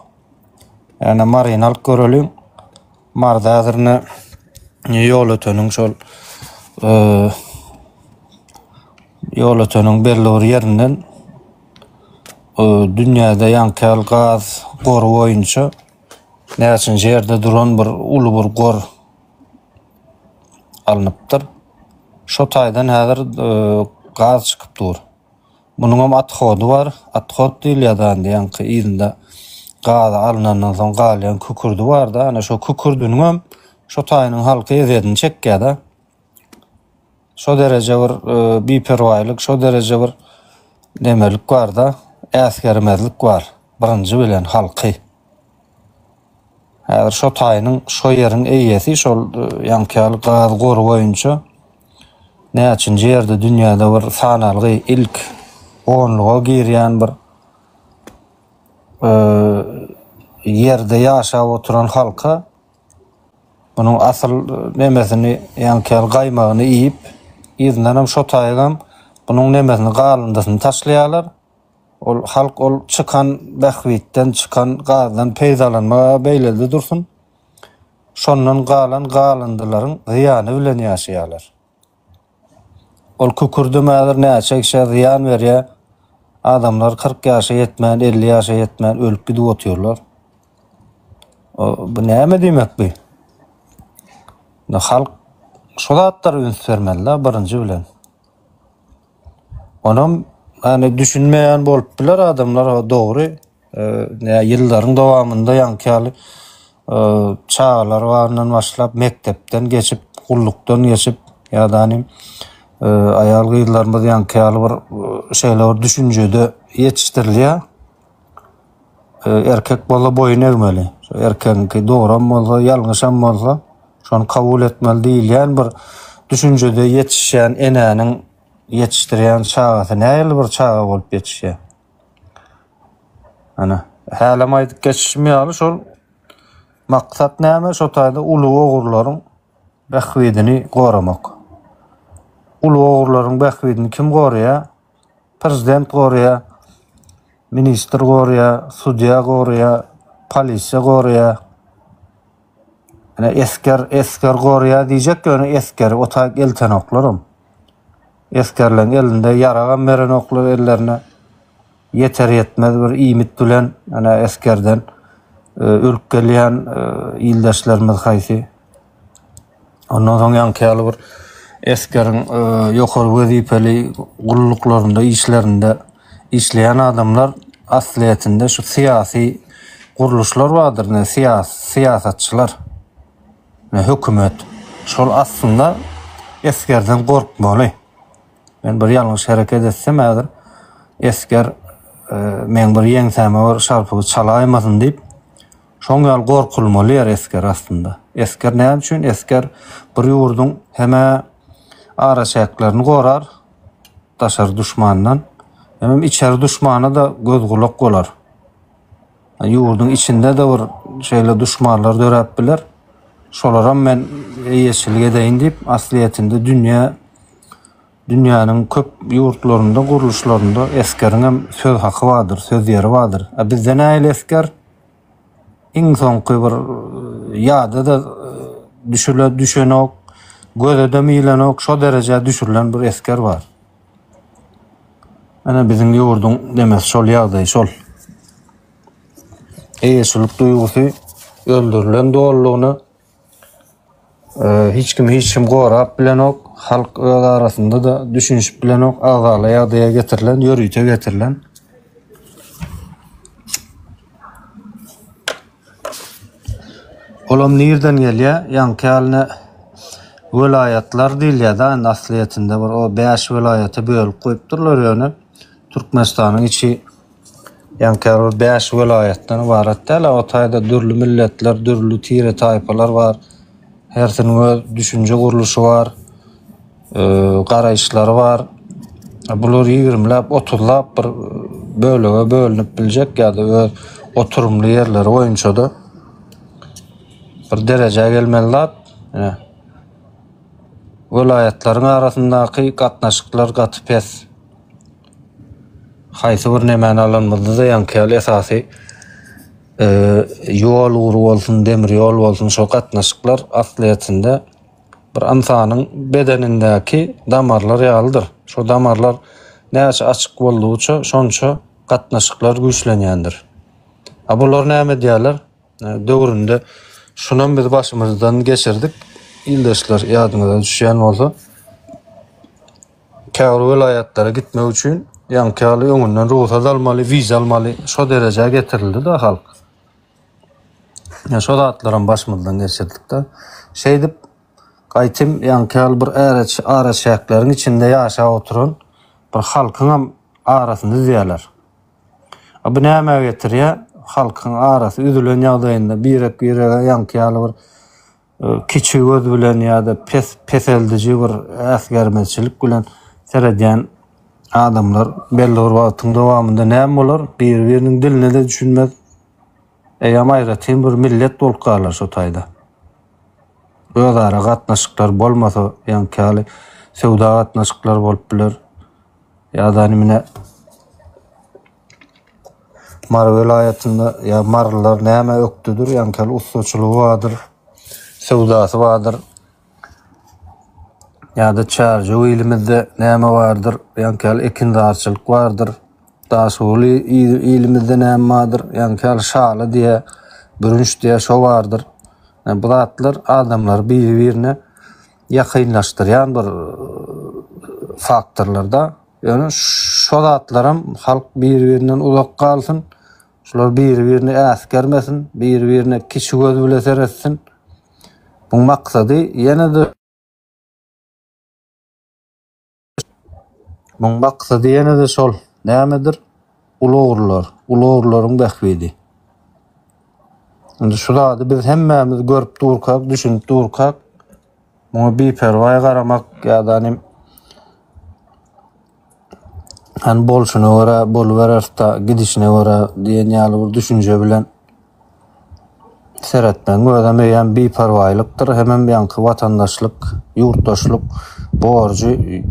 Ýöne Maryny alyp göreliň. Maryda häzir ine Ýolöteniň şol Ýolöteniň belli bir ýerinden dünýäde ýaňky ýaly gaz gory boýunça näçinji ýerde duran bir uly bir gor alnypdyr. Şo taýdan häzir gaz çykyp dur. Munuňam othody bar. Othod diýilýär indi ýaňky yzynda gazy alnandan soň galýan kükürdi bar-da. Ana şo kükürdiniňem şo taýynyň halky ezýetini çekýär-de. Şo dereje bir biperwaýlyk, şo dereje bir nemelik bar-da, äsgermezlik bar birinji bilen halky. Häzir şo taýynyň, şo ýeriň eýesi şol ýaňky ýaly gaz gory boýunça näçinji ýerde dünýäde bir sanalgy ilk onluga girýän bir ýerde ýaşap oturan halka munuň asyl nemesini ýaňky ýaly gaýmagyny iýip, yzyndanam şo taýygam bunuň nemesini galyndysyny taşlaýarlar. Ol halk ol çykan bähbitden, çykan gazdan peýdalanmaga beýlede dursun, şondan galan galyndylaryň zyýany bilen ýaşaýarlar. Ol kükürdem häzir näçe kişä zyýan berýär. Adamlar 40 ýaşa ýetmän, 50 ýaşa ýetmän ölüp gidip otyrlar. Bu näme diýmek bu? Halk şu zatlara üns bermeli-de birinji bilen. Onam ýani düşünmeýän bolup biler adamlar dogry. Nä ýyllaryň dowamynda ýaňky ýaly çagalar bagyndan başlap mekdepden geçip, gullukdan geçip ýa-da hani aýal gyzlarymyz ýaňky ýaly bir şeýle bir düşünjede ýetişdirilýär. Erkek bolsa boýun egmeli. Şo erkegiňki dogram bolsa, ýalňyşam bolsa, şony kabul etmeli diýilýän bir düşünjede ýetişýän enäniň ýetişdirýän çagasy nähili bir çaga bolup ýetişýär? Ana, hälem aýdyp geçişim ýaly şol maksat näme? Şo taýda uly ogurlaryň bähbidini goramak. Uly ogurlaryň bähbidini kim goraýar? Prezident goraýar, ministr goraýar, sudýa goraýar, polisiýa goraýar. Ine esger, esger goraýar diýjek ýöne esgeri o taýyk eltenoklaram. Esgerleň elinde ýaragam berenoklar ellerine. Ýeter ýetmez bir iýmit bilen ene esgerden e, ölüp gelýän e, ildeşlerimiz haýsy. Ondan soň ýaňky ýaly bir esgeriň e, ýokary wezipeli gulluklarynda, işlerinde işleýän adamlar aslyýetinde şu syýasy gurluşlar bardyr, ne syýasy syýasatçylar, ne hökümet. Şol aslynda esgerden gorkmaly. Men bir ýalňyş hereket etsem häzir esger e, meň bir ýeňsäme bir şarpygy çalaýmasyn diýip Şoň ýaly gorkulmaly ýer esger aslynda. Esger näme üçin? Esger bir ýurduň hem-ä araçäklerini gorar daşary duşmandan, hemem içeri duşmana-da göz-gulak bolar. Ýurduň içinde-de bir şeýle duşmanlar döräp biler. Şolaram men eýeçilik edeýin diýip, aslyýetinde dünýä dünýäniň köp ýurtlarynda, gurluşlarynda esgeriňem söz haky bardyr, söz ýeri bardyr. A bizde nähili esger? Iň soňky bir ýada-da düşüle düşenok, göze-de ilenok, şo derejä düşürilen bir esger bar. Ene biziň ýurduň demesi şol ýagdaý şol. Eýeçilik duýgusy öldürilen dolulygyna Hiç kim hiç kim gorap bilenok, halk öz arasynda-da düşünişip bilenok, agzala ýagdaýa getirilen, ýörite getirilen. Olam nirden gelýär? Ýaňky ýaly ne. Welaýatlar diýilýär-de indi aslyýetinde bir o 5 welaýata bölüp goýupdyrlar ýöne Türkmenistanyň içi ýaňky bir 5 welaýatdan ybarat däl, o taýda dürli milletler, dürli tire-taýpalar bar. Hersiniň öz düşünje gurluşy bar, garaýyşlary bar. Bular ýigrimläp, otuzlap bir bölege bölünip biljek ýa-da öz oturymly ýerleri boýunça-da bir derejä gelmeli zat. Ine. Welaýatlaryň arasyndaky gatnaşyklar gaty pes. Haýsy bir nemäni alanymyzda-da ýaňky ýaly esasy ýol ugry bolsun, demir ýol bolsun şol gatnaşyklar aslyýetinde bir ynsanyň bedenindäki damarlar ýalydyr. Şo damarlar näçe açyk boldugyça şonça gatnaşyklar güýçlenýändir. A bular näme edýärler? Döwründe şunam biz başymyzdan geçirdik. Ildeşler ýadyňyza düşýän bolsa. Käbir welaýatlara gitmek üçin ýaňky ýaly öňünden rugsat almaly, wiza almaly, şo derejä getirildi-de halk. Ýa şo zatlaram başymyzdan geçirdik-de. Şeýdip, gaýtym ýaňky ýaly bir araçäkleriň içinde ýaşap oturan bir halkyňam arasyny üzýärler. A bu nämä getirýär? Halkyň arasy üzülen ýagdaýynda birek-birege ýaňky ýaly bir kiçi göz bilen ýa-da pes peseldiji bir äsgermezçilik bilen seredýän adamlar belli bir wagtyň dowamynda näme bolar? Biri-biriniň diline-de düşünmez. Eýýäm aýratyn bir millet bolup galar şo taýda. Özara gatnaşyklar bolmasa, ýaňky ýaly söwda gatnaşyklary bolup biler. Ýa-da ine Mary welaýatynda ýa marylylar nämä ökdedir, ýaňky ussaçylygy bardyr, söwdasy bardyr. Ýa-da Çärjew ilimizde näme bardyr, ýaňky ýaly ekinzarçylyk bardyr. Daşoguz ilimizde näme bardyr, ýaňky ýaly şaly diýä, bürünç diýä şo bardyr. Bu zatlar adamlary biri-birine ýakynlaşdyrýan bir faktorlar-da. Ýöne şo zatlaram halk biri-birinden uzak galsyn, şular biri-birini äsgermesin, biri-birine kiçi göz bile seretsin. Buň maksady ýene-de Muň maksady ýene-de şol. Nämedir? Uly ogrular, uly ogrularyň bähbidi. Indi şu zady biz hemmämiz görüp durkak, düşünip durkak, muňa biperwaý garamak ýa-da nim hani bolşuna görä bolubereris-da, gidişine görä diýen ýaly bir düşünje bilen seretmegiň özem eýýäm biperwaýlykdyr, hemem ýaňky watandaşlyk, ýurtdaşlyk borjy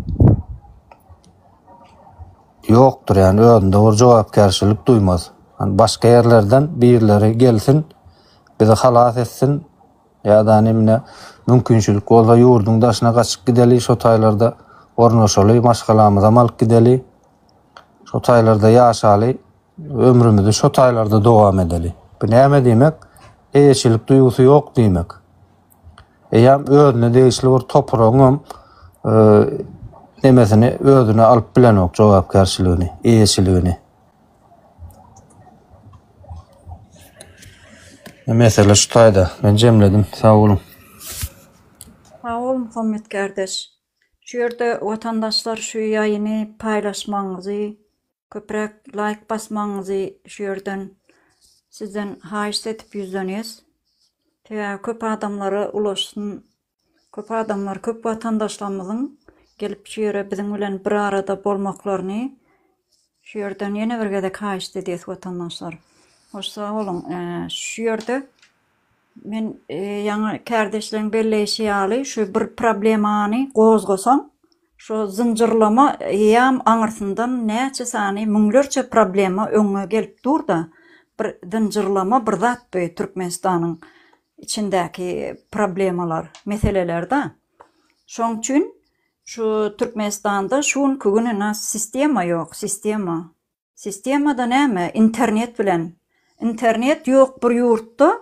ýokdur, ýagny özünde bir jogapkärçilik duýmaz. Hani başga ýerlerden birileri gelsin, bizi halas etsin ýa-da ine mümkinçilik bolsa ýurduň daşyna gaçyp gideli, şo taýlarda ornaşaly, maşgalamyzam alyp gideli, şo taýlarda ýaşaly, ömrümizi şo taýlarda dowam edeli. Bu näme diýmek? Eýeçilik duýgusy ýok diýmek. Eýýäm özüne degişli bir topragyňam nemesini özüne alyp bilenok jogapkärçiligini, eýeçiligini. Mesele şu taýda. Men jemledim. Sag boluň. Sag bol Muhammet kardeş. Şu ýerde watandaşlar şu ýaýyny paýlaşmagyňyzy, köpräk laýk basmagyňyzy şu ýerden sizden haýyşt edip ýüzlenýäs. Sebäbi köp adamlara ulaşsyn Köp adamlar, köp watandaşlarymyzyň gelip şu ýere biziň bilen bir arada bolmaklaryny şu ýerden ýene bir gezek haýyşt edýäs watandaşlar. Hoş sag boluň. Şu ýerde men ýaňy kärdeşleriň belleýşi ýaly şu bir problemany gozgasaň, şo zynjyrlama eýýäm aňyrsyndan näçe sany müňlerçe problema öňüňe gelip dur-da. Bir zynjyrlama bir zat bu Türkmenistanyň içindäki problemalar, meseleler-da. Şoň üçin şu Türkmenistanda şu günki gün ina sistema ýok, sistema. Sistemada näme? Internet bilen. Internet ýok bir ýurtda,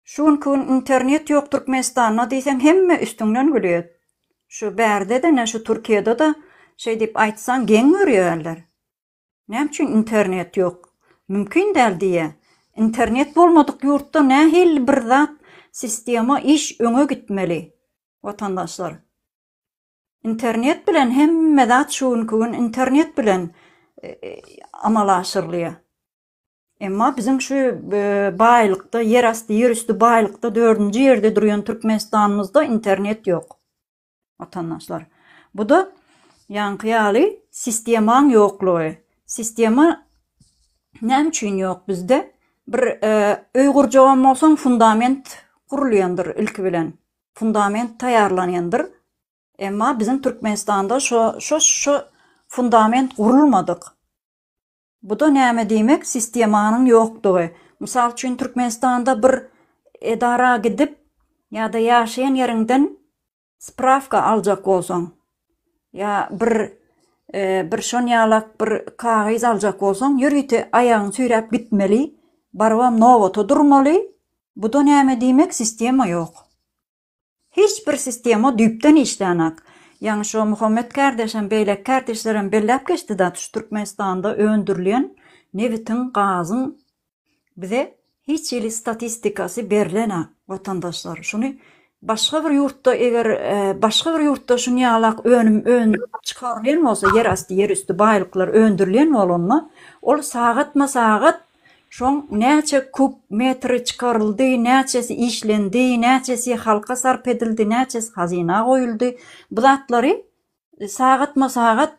şu günki gün internet ýok Türkmenistanda diýseň hemme üstüňden gülýär. Şu bärde-de, ne şu Türkiýede-de şeý diýip aýtsaň geň görýärler. Näme üçin internet ýok? Mümkin däl diýýä. Internet bolmadyk ýurtda nähili bir zat sistema iş öňe gitmeli? Watandaşlar. Internet bilen hemme zat şu günki gün internet bilen amala aşyrylýar. Emma biziň şu baýlykda, ýerasty, ýerüsti baýlykda dördünji ýerde durýan Türkmenistanymyzda internet ýok. Watandaşlar. Bu-da ýaňky ýaly sistemaň ýoklugy. Sistema näme üçin ýok bizde? Bir öý gurjagam bolsaň fundament gurulýandyr ilki bilen. Fundament taýýarlanýandyr. Emma biziň Türkmenistanda şo şo şo fundament gurulmadyk. Bu-da näme diýmek, sistemanyň ýokdugy. Mysal üçin, Türkmenistanda bir edara gidip ýa-da ýaşaýan ýeriňden sprawka aljak bolsaň, ýa bir bir şon ýalak bir kagyz aljak bolsaň, ýörite aýagyňy süýräp gitmeli, barybam nobata durmaly. Bu-da näme diýmek, sistema ýok. Hiç bir sistema düýpden işlänak. Ýaňy şo Muhammet kärdeşem beýleki kärdeşlerem belläp geçdi da şu Türkmenistanda öndürilýän nebitiň gazyň bize hiç hili statistikasy berlenak watandaşlar şuny başga bir ýurtda eger başga bir ýurtda şuny ýalak önüm ön çykarylýan bolsa ýer asty ýer üsti baýlyklar öndürilýän bolanda ol sagatma sagat Şoň näçe kub metri çykaryldy, näçesi işlendi, näçesi halka sarp edildi, näçesi hazyna goýuldy, bu zatlary sagatma-sagat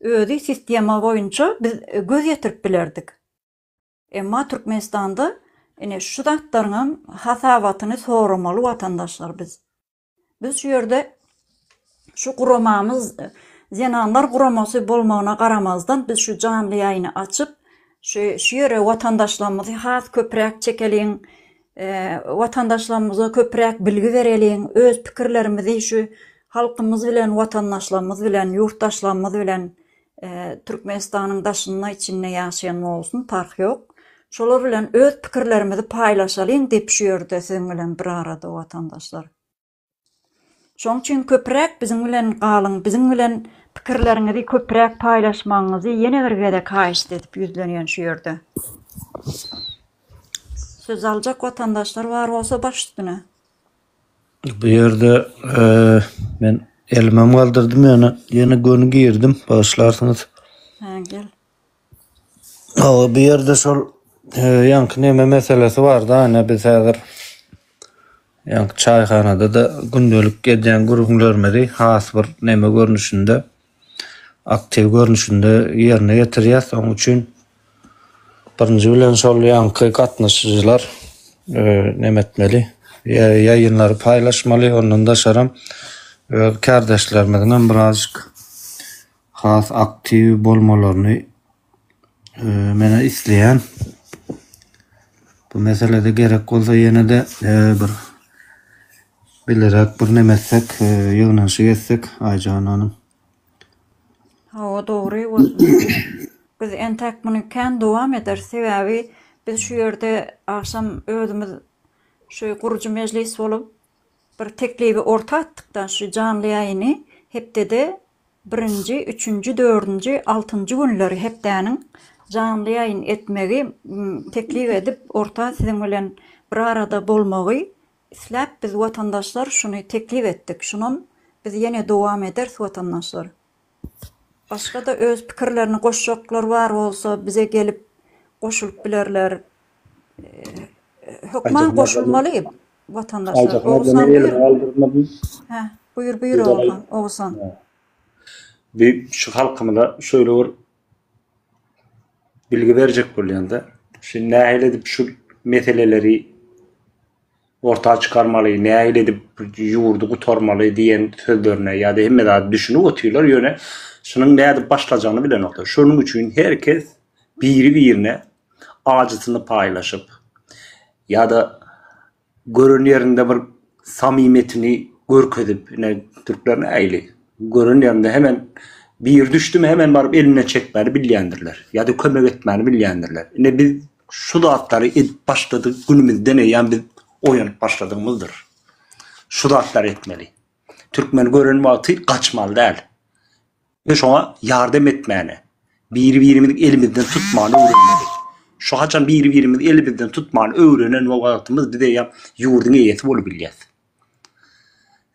özi sistema boýunça biz göz ýetirip bilerdik. Emma Türkmenistanda ine şu zatlaryňam hasabatyny soramaly watandaşlar biz. Biz şu ýerde şu guramamyz Zenanlar guramasy bolmagyna garamazdan biz şu janly ýaýyny açyp şu şu ýere watandaşlarymyzy has köpräk çekeliň, watandaşlarymyza köpräk bilgi bereliň, öz pikirlerimizi şu halkymyz bilen, watandaşlarymyz bilen, ýurtdaşlarymyz bilen Türkmenistanyň daşynda içinde ýaşaýan bolsun parhy ýok. Şolar bilen öz pikirlerimizi paýlaşalyň diýip şu ýerde siziň bilen bir arada watandaşlar. Şoň üçin köpräk biziň bilen galyň, biziň bilen pikirleriňizi köpräk paýlaşmagyňyzy ýene bir gezek haýyşt edip ýüzlenýän şu ýerde. Söz aljak watandaşlar bar bolsa baş üstüne. Bu ýerde men elimem galdyrdym ýöne ýene göni girdim bagyşlarsyňyz. Hä gel. Hawa bu ýerde şol ýaňky neme meselesi barda ine biz häzir ýaňky çaýhanada-da gündelik edýän gürrüňlerimizi has bir neme görnüşinde aktiw görnüşinde ýerine ýetirýäs. Onuň üçin birinji bilen şol ýaňky gatnaşyjylar neme etmeli, ýaýynlary paýlaşmaly. Ondan daşaram öz kärdeşlerimiziň hem birazjyk has aktiw bolmalaryny men isleýän. Bu meselede gerek bolsa ýene-de bir bileräk bir neme etsek, ýygnanyşyk etsek Aýjan hanym. Hawa dogry biz entäk muny kän dowam ederis sebäbi biz şu ýerde agşam özümiz şu gurujy mejlis bolup bir teklibi orta atdykda şu janly ýaýyny hepdede birinji, üçünji, dördünji, altynjy günleri hepdäniň janly ýaýyn etmegi teklip edip orta siziň bilen bir arada bolmagy isläp biz watandaşlar şuny teklip etdik şunam biz ýene dowam ederis watandaşlar. Başga-da öz pikirlerini goşjaklar bar bolsa bize gelip goşulyp bilerler. Hökman goşulmaly watandaşlar. Oguzhan buýur. Hä, buýur buýur Oguzhan, Oguzhan. Bir şu halkymyza şöyle bir bilgi berjek bolýan-da. Şu nähili edip şu meseleleri orta çykarmaly, nähili edip ýurdy gutarmaly diýen sözlerine ýa-da hemme zady düşünip otyrlar, ýöne şunuň nädip başlajagyny bilenoklar. Şonuň üçin her kes biri-birine ajysyny paýlaşyp ýa-da gören ýerinde bir samymetini görkezip, ine türkler nähili gören ýerinde hemen biri düşdümi hemen baryp elinden çekmäni bilýändirler ýa-da kömek etmäni bilýändirler. Ine biz şu zatlary edip başladyk günümizden eýýäm biz oýanyp başladygymyzdyr. Şu zatlary etmeli. Türkmeni gören wagty gaçmaly däl. We şoňa ýardam etmäne, biri-birimiziň elimizden tutmany öwrenmeli. Şu haçan biri-birimizi elimizden tutmany öwrenen wagtymyz biz eýýäm ýurduň eýesi bolup bilýäs.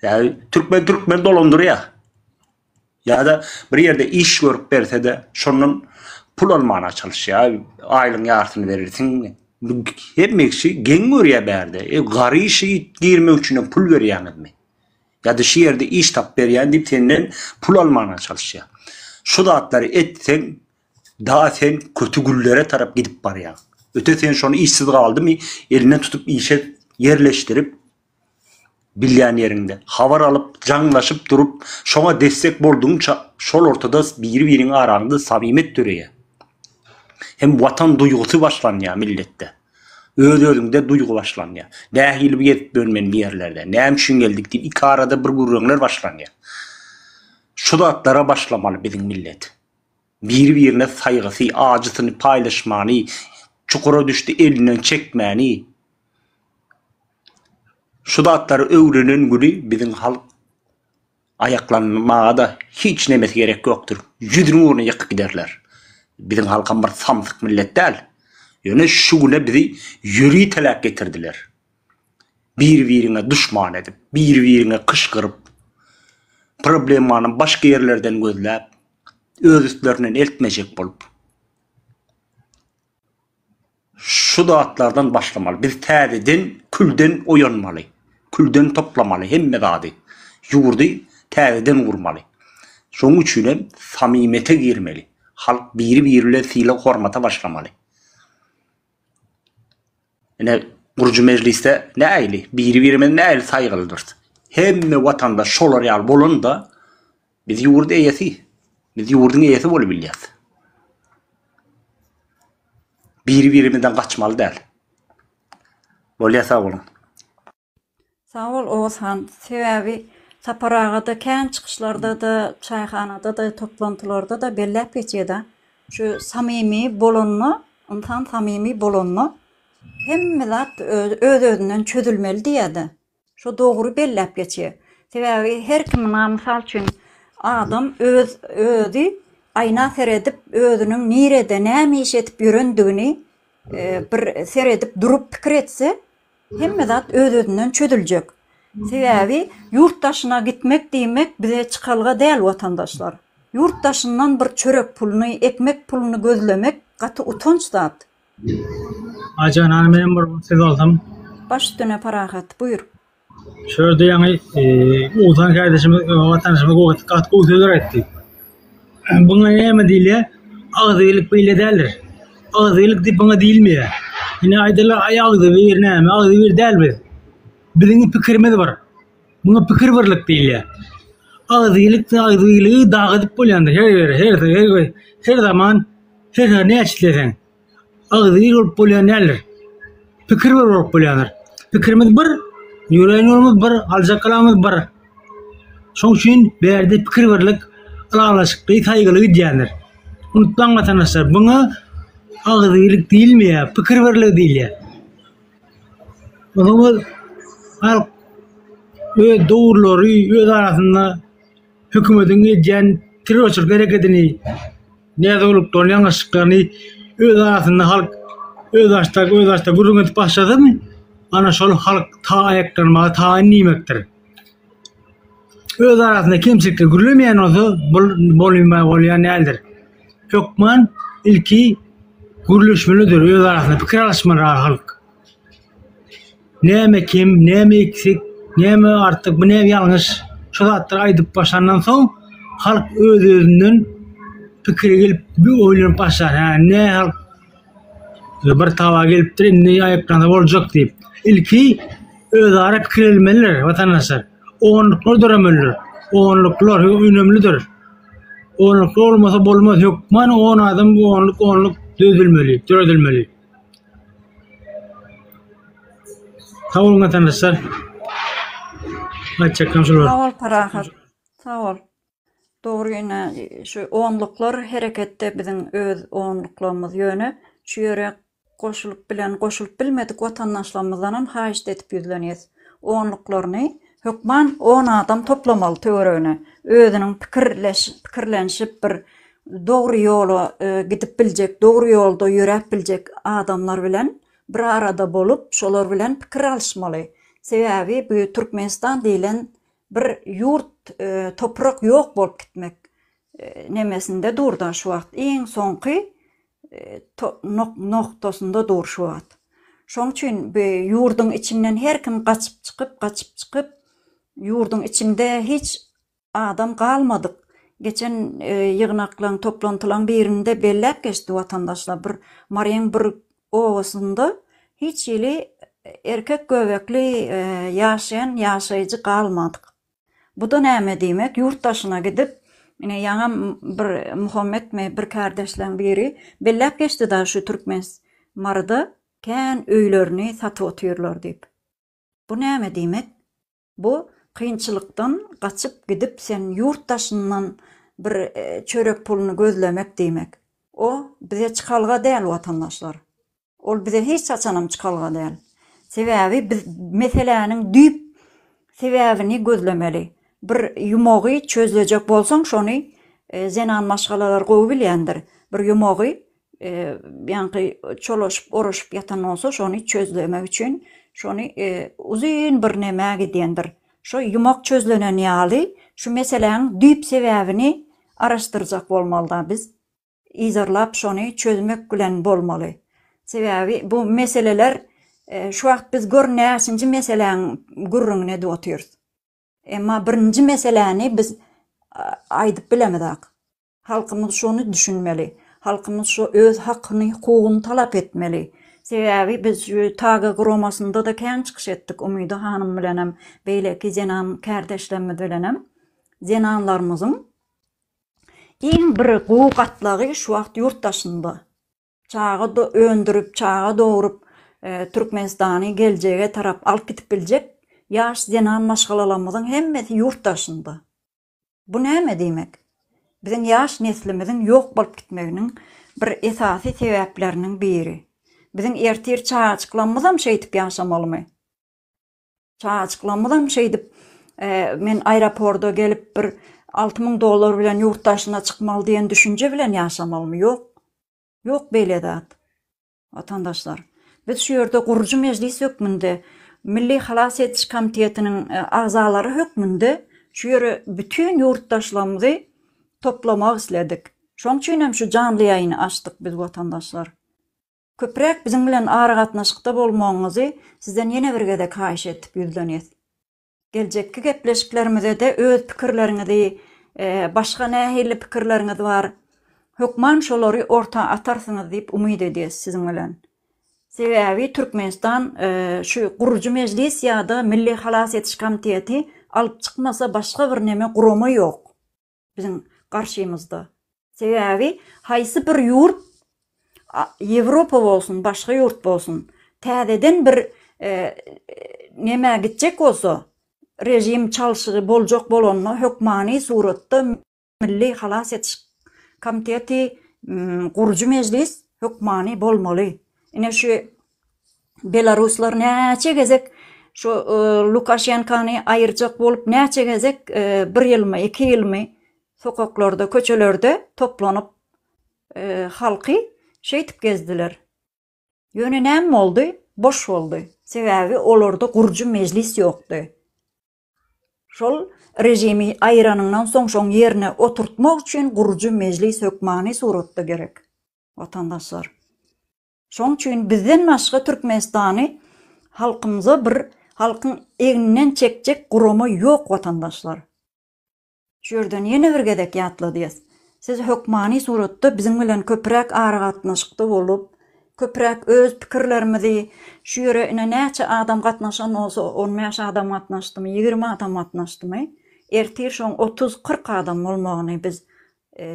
Ýa türkmen türkmen dolandyrýar. Ýa-da bir ýerde iş görüp berse-de, şondan pul almana çalyşýar. Aýlygyň ýarsyny berirsiň. Hemme kişi geň görýär bärde. E, gary işe girmek üçin hem pul berýäňizmi? Ýa-da şu ýerde iş tapyp berýän diýip senden pul almana çalyşýar. Şu zatlary etseň, da sen kötü günlere tarap gidip barýaň. Öte sen şony işsiz galdymy, elinden tutup işe ýerleşdirip, Bilýän ýeriňde. Habar alyp, jaňlaşyp durup, şoňa destek boldugyňça şol ortada biri-biriň araňda samymet döreýär. Hem watan duýgusy başlanýar milletde. Öz-özüňde duýgy başlanýar. Nähili bir gezip ýörün men bu ýerlerde? Näme üçin geldik diýip iki arada bir gürrüňler başlanýar. Şu zatlara başlamaly biziň millet. Biri-birine saýgysy, ajysyny paýlaşmany, çukura düşdi elinden çekmäni. Şu zatlary öwrenen güni biziň halk aýaklanmaga-da hiç nemesi gerek ýokdur. Ýüzüniň ugruna ýykyp giderler. Biziň halkam bir samsyk millet däl. Ýöne şu güne bizi ýöriteläp getirdiler. Bir-biriňe duşman edip, bir-biriňe kyşgyryp, problemany başga ýerlerden gözläp, öz üstlerinden eltmejek bolup. Şu zatlardan başlamaly. Biz täzeden külden oýanmaly. Külden toplamaly hemme zady. Ýurdy täzeden gurmaly. Şonuň üçin hem samymete girmeli. Halk biri-biri bilen sylag-hormata başlamaly. Ine, gurujy mejlisde nähili, biri-birimiz nähili saýgylydyrys. Hemme watandaş şolar ýaly bolanda, biz ýurt eýesi, biz ýurduň eýesi bolup bilýäs. Biri-birimizden gaçmaly däl. Bolýa sag boluň. Sag bol Oguzhan. Sebäbi Sapar aga-da kän çykyşlarda-da, çaýhanada-da, toplantylarda-da belläp geçýär-de. Şu samymy bolanda, ynsan samymy bolanda hemme zat öz-özünden çözülmeli diýýär-de. Şo dogry belläp geçýär. Sebäbi her kim ynha mysal üçin adam öz özi aýna seredip özüniň nirede näme iş edip ýörendigini bir seredip durup pikir etse Hemme zat öz-özünden çözüljek. Sebäbi ýurt daşyna gitmek diýmek bize çykalga däl watandaşlar. Ýurt daşyndan bir çörek puluny, ekmek puluny gözlemek gaty utanç zat. Aýjan hany menem bir söz alsam. Baş üstüne Parahat, buýur. Şu ýerde ýaňy Oguzhan kärdeşimiz, watandaşymyz gaty gowy sözler aýtdy. Buňa näme diýilýär? Agzybirlik beýle däldir. Agzybirlik diýip buňa diýilmeýär. Ine aýdarlar, aý agzybir näme, agzybir däl biz. Biziň pikirimiz bir. Muňa pikir birlik diýilýär. Agzybirlik agzybirligi dagydyp bolýandyr her ýere, her her her zaman, her her näçe isleseň. Agzybir bolup bolýan däldir. Pikir bir bolup bolýandyr. Pikirimiz bir, ýöreýän ýolumyz bir, aljak galamyz bir. Şonuň üçin bärde pikir birlik, ylalaşykly, saýgyly gidýändir. Unutmaň watandaşlar, buňa agzybirlik diýilmeýär, pikir birligi diýilýär. Onuň halk öz dogrulary öz arasynda hökümetiň edýän terrorçylyk herekedini Nädogrulyklaryny, ýalňyşlyklaryny öz arasynda halk özbaşdak özbaşdak gürrüň edip başladymy, ana şol halk ta aýaklanmaga taýyn diýmekdir. Öz arasynda kemçilikleri gürlemeýän bolsa, bul bolýan bolýan däldir. Hökman ilki gürleşmelidir, öz arasynda pikir alyşmaly halk. Näme kem, näme eksik, näme artyk, bu näme ýalňyş, şu zatlary aýdyp başlandan soň, halk öz-özünden pikire gelip, bir oýlanyp başlar, hä, ne halk bir taba gelipdir, indi aýyplansa boljak diýip. Ilki özara pikir edilmelidir, watandaşlar. Onluklar döremelidir. Onluklar önemlidir. Onluklar bolmasa bolmaz, hökman on adam onluk, onluk düzülmeli, döredilmeli. Sag boluň watandaşlar. Aýtjaklarym şular. Sag bol Parahat. Sag bol. Dogry ine şu onluklar hereketde biziň öz onluklarymyz ýöne şu ýere goşulyp bilen goşulyp bilmedik watandaşlarymyzdanam haýyşt edip ýüzlenýäs. Onluklaryny hökman on adam toplamaly töweregine. Özüniň pikirleş pikirlenişip bir dogry ýola gidip biljek, dogry ýolda ýöräp biljek adamlar bilen bir arada bolup, şolar bilen pikir alyşmaly. Sebäbi bu Türkmenistan diýlen Bir ýurt toprak ýok bolup gitmek nemesinde dur-da şu wagt. Iň soňky noktasynda dur şu wagt. Şoň üçin bu ýurduň içinden her kim gaçyp çykyp, gaçyp çykyp, ýurduň içinde hiç adam galmadyk. Geçen ýygnaklaň, toplantylaň birinde belläp geçdi watandaşlar, bir Maryň bir obasynda hiç hili erkek göbekli ýaşaýan ýaşaýjy galmadyk. Bu-da näme diýmek, ýurt daşyna gidip, ine ýaňam bir Muhammetmi bir kärdeşleň biri belläp geçdi dagy şu türkmen Maryda kän öýlerini satyp otyrlar diýip. Bu näme diýmek? Bu kynçylykdan gaçyp gidip sen ýurt daşyndan bir çörek puluny gözlemek diýmek. O bize çykalga däl watandaşlar. Ol bize hiç haçanam çykalga däl. Sebäbi biz meseläniň düýp sebäbini gözlemeli. Bir ýumagy çözlejek bolsaň şony zenan maşgalalar gowy bilýändir. Bir ýumagy ýaňky çolaşyp oraşyp ýatan bolsa şony çözlemek üçin şony uzyn bir nämä gidýändir. Şo ýumak çözlenen ýaly şu meseläň düýp sebäbini araşdyrjak bolmalyda biz. Yzarlap şony çözmek bilen bolmaly. Sebäbi bu meseleler şu wagt biz gör näçinji meseläň gürrüňini edip otyrys. Emma birinji meseläni biz aýdyp bilemizak. Halkymyz şony düşünmeli. Halkymyz şo öz hakyny, hukugyny talap etmeli. Sebäbi biz şu TAG guramasynda-da kän çykyş etdik Umyda hanym bilenem, beýleki zenan kärdeşlerimiz bilenem. Zenanlarymyzyň Iň bir gowy gatlagy şu wagt ýurt daşynda. Çaga öndürip, çaga dogrup, Türkmenistany geljege tarap alyp gidip biljek ýaş zenan maşgalalarymyzyň hemmesi ýurt daşynda. Bu näme diýmek? Biziň ýaş neslimiziň ýok bolup gitmeginiň bir esasy sebäpleriniň biri. Biziň ertir çagajyklarymyzam şeýdip ýaşamalymy? Çagajyklarymyzam şeýdip, men aeroporda gelip bir 6000 dollar bilen ýurt daşyna çykmaly diýen düşünje bilen ýaşamalymy? Ýok. Ýok beýle zat. Watandaşlar, biz şu ýerde gurujy mejlis hökmünde, Milli halas ediş komitetiniň agzalary hökmünde şu ýere bütin ýurtdaşlarymyzy toplamak isledik. Şoň üçin hem şu janly ýaýyny açdyk biz watandaşlar. Köpräk biziň bilen aragatnaşykda bolmagyňyzy sizden ýene bir gezek haýyş edip ýüzlenýäs. Geljekki gepleşiklerimizede öz pikirleriňizi, başga nähili pikirleriňiz bar, hökman şolary orta atarsyňyz diýip umyt edýäs siziň bilen. Sebäbi Türkmenistan şu gurujy mejlis ýa-da Milli halas ediş komiteti alyp çykmasa başga bir neme gurama ýok. biziň garşymyzda. Sebäbi haýsy bir ýurt Ýewropa bolsun, başga ýurt bolsun, täzeden bir nämä gitjek bolsa, režim çalşygy boljak bolanda hökmany suratda Milli halas ediş komiteti, gurujy mejlis hökmany bolmaly. Ine şu Belaruslar näçe gezek şu Lukaşenkany aýyrjak bolup näçe gezek bir ýylmy, iki ýylmy sokaklarda, köçelerde toplanyp halky şeýtip gezdiler. Ýöne näme boldy? Boş boldy. Sebäbi olarda gurujy mejlis ýokdy. Şol režimi aýyranyňdan soň şoň ýerine oturtmak üçin gurujy mejlis hökmany suratda gerek. Watandaşlar. Şoň üçin bizden başga Türkmenistany halkymyza bir halkyň egninden çekjek gurama ýok watandaşlar. Şu ýerden ýene bir gezek ýatladýas. Siz hökmany suratda biziň bilen köpräk aragatnaşykda bolup, köpräk öz pikirlerimizi şu ýere ine näçe adam gatnaşan bolsa on bäş adam gatnaşdymy, 20 adam gatnaşdymy, ertir şoň 30-40 adam bolmagyny biz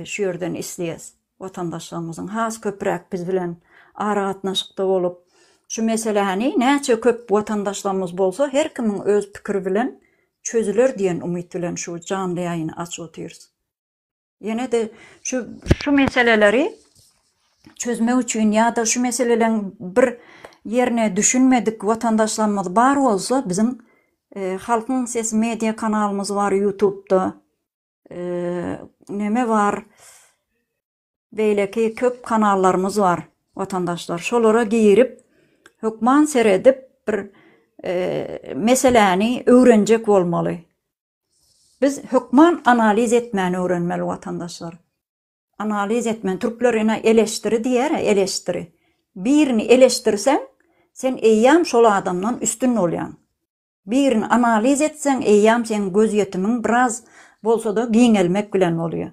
şu ýerden isleýäs. Watandaşlarymyzyň has köpräk biz bilen aragatnaşykda bolup, şu meseläni näçe köp watandaşlarymyz bolsa her kimiň öz pikiri bilen çözüler diýen umyt bilen şu janly ýaýyny açyp otyrys. Ýene-de şu şu meseleleri çözmek üçin ýa-da şu meseleleriň bir ýerine düşünmedik watandaşlarymyz bar bolsa biziň Halkyň sesi media kanalymyz bar ýutubda. Neme bar beýleki köp kanallarymyz bar watandaşlar şolara girip hökman seredip bir meseläni öwrenjek bolmaly. Biz hökman analiz etmäni öwrenmeli watandaşlar. Analiz etmän, türkler ine eleştiri diýer-ä, eleştiri. Birini eleştirseň, sen eýýäm şol adamdan üstün bolýaň. Birini analiz etseň, eýýäm seň gözýetimiň biraz bolsa-da giňelmek bilen bolýar,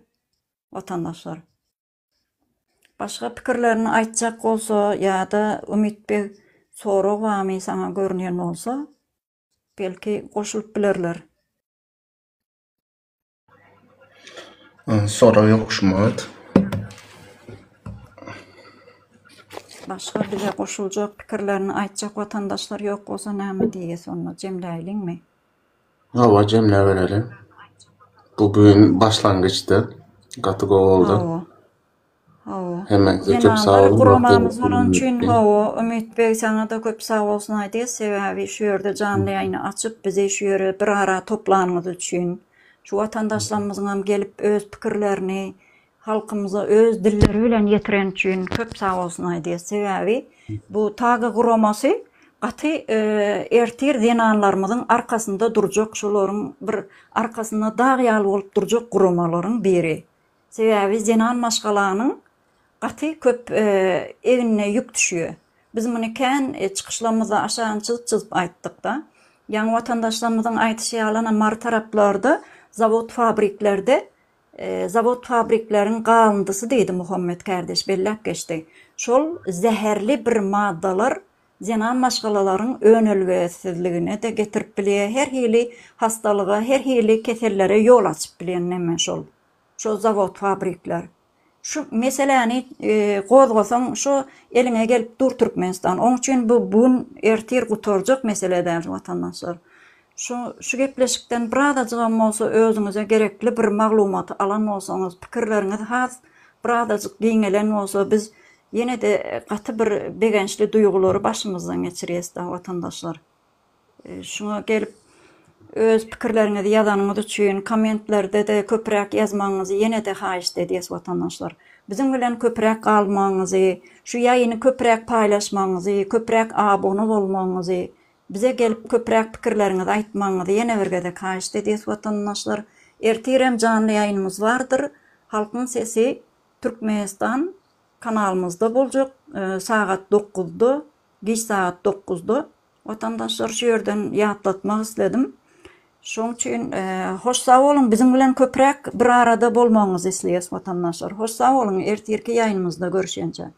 watandaşlar. Başga pikirlerini aýtjak bolsa ýa-da Umyt beg sorag barmy saňa görünýän bolsa, belki goşulyp bilerler. Sorag ýok şu wagt. Başga bize goşuljak pikirlerini aýtjak watandaşlar ýok bolsa näme diýýäs onda jemläýliňmi? Hawa jemläbereli. Bu gün başlangyçdy. Gaty gowy boldy. Hawa. Hawa. Hemmäňize köp sag Zenanlar boluň. guramamyz bolan üçin hawa Umyt beg saňada köp sag bolsun aýdýas sebäbi şu ýerde janly ýaýyny açyp bizi şu ýere bir ara toplanyňyz üçin şu watandaşlarymyzyňam gelip öz pikirlerini halkymyza öz dilleri bilen ýetiren üçin köp sag bolsun aýdýas sebäbi bu TAGA guramasy gaty ertir zenanlarymyzyň arkasynda durjak şolaryň bir arkasynda dag ýaly bolup durjak guramalaryň biri. Sebäbi zenan maşgalanyň gaty köp egnine ýük düşýär. Biz muny kän çykyşlarymyzda aşagyny çyzyp-çyzyp aýtdyk-da. Ýaňy watandaşlarymyzyň aýdyşy ýaly, ana, Mary taraplarda zawod-fabriklerde zawod-fabrikleriň galyndysy diýdi Muhammet kärdeş belläp geçdi. Şol zäherli bir maddalar zenan maşgalalaryň önelgesizligine-de getirip bilýär, her hili hastalyga, her hili kesellere ýol açyp bilýän neme şol. Şo zawod fabrikler. Şu meseläni gozgasaň şo eliňe gelip dur Türkmenistan. Oň üçin bu bu gün ertir gutarjak mesele däl watandaşlar. Şu şu gepleşikden birazajygam bolsa özüňize gerekli bir maglumaty alan bolsaňyz, pikirleriňiz has birazajyk giňelen bolsa biz ýene-de gaty bir begençli duýgulary başymyzdan geçirýäs da watandaşlar. Şuňa gelip öz pikirleriňizi ýazanyňyz üçin kommentlerde-de köpräk ýazmagyňyzy ýene-de haýyşt edýäs watandaşlar. Biziň bilen köpräk galmagyňyzy, şu ýaýyny köpräk paýlaşmagyňyzy, köpräk abuna bolmagyňyzy, bize gelip köpräk pikirleriňizi aýtmagyňyzy ýene bir gezek haýyşt edýäs watandaşlar. Ertirem janly ýaýynymyz bardyr. Halkyň sesi Türkmenistan kanalymyzda boljak sagat dokuzda, giç sagat dokuzda. Watandaşlar şu ýerden ýatlatmak isledim. Şoň üçin hoş sag boluň biziň bilen köpräk bir arada bolmagyňyzy isleýäs watandaşlar. Hoş sag boluň ertirki ýaýynymyzda görüşýänçä.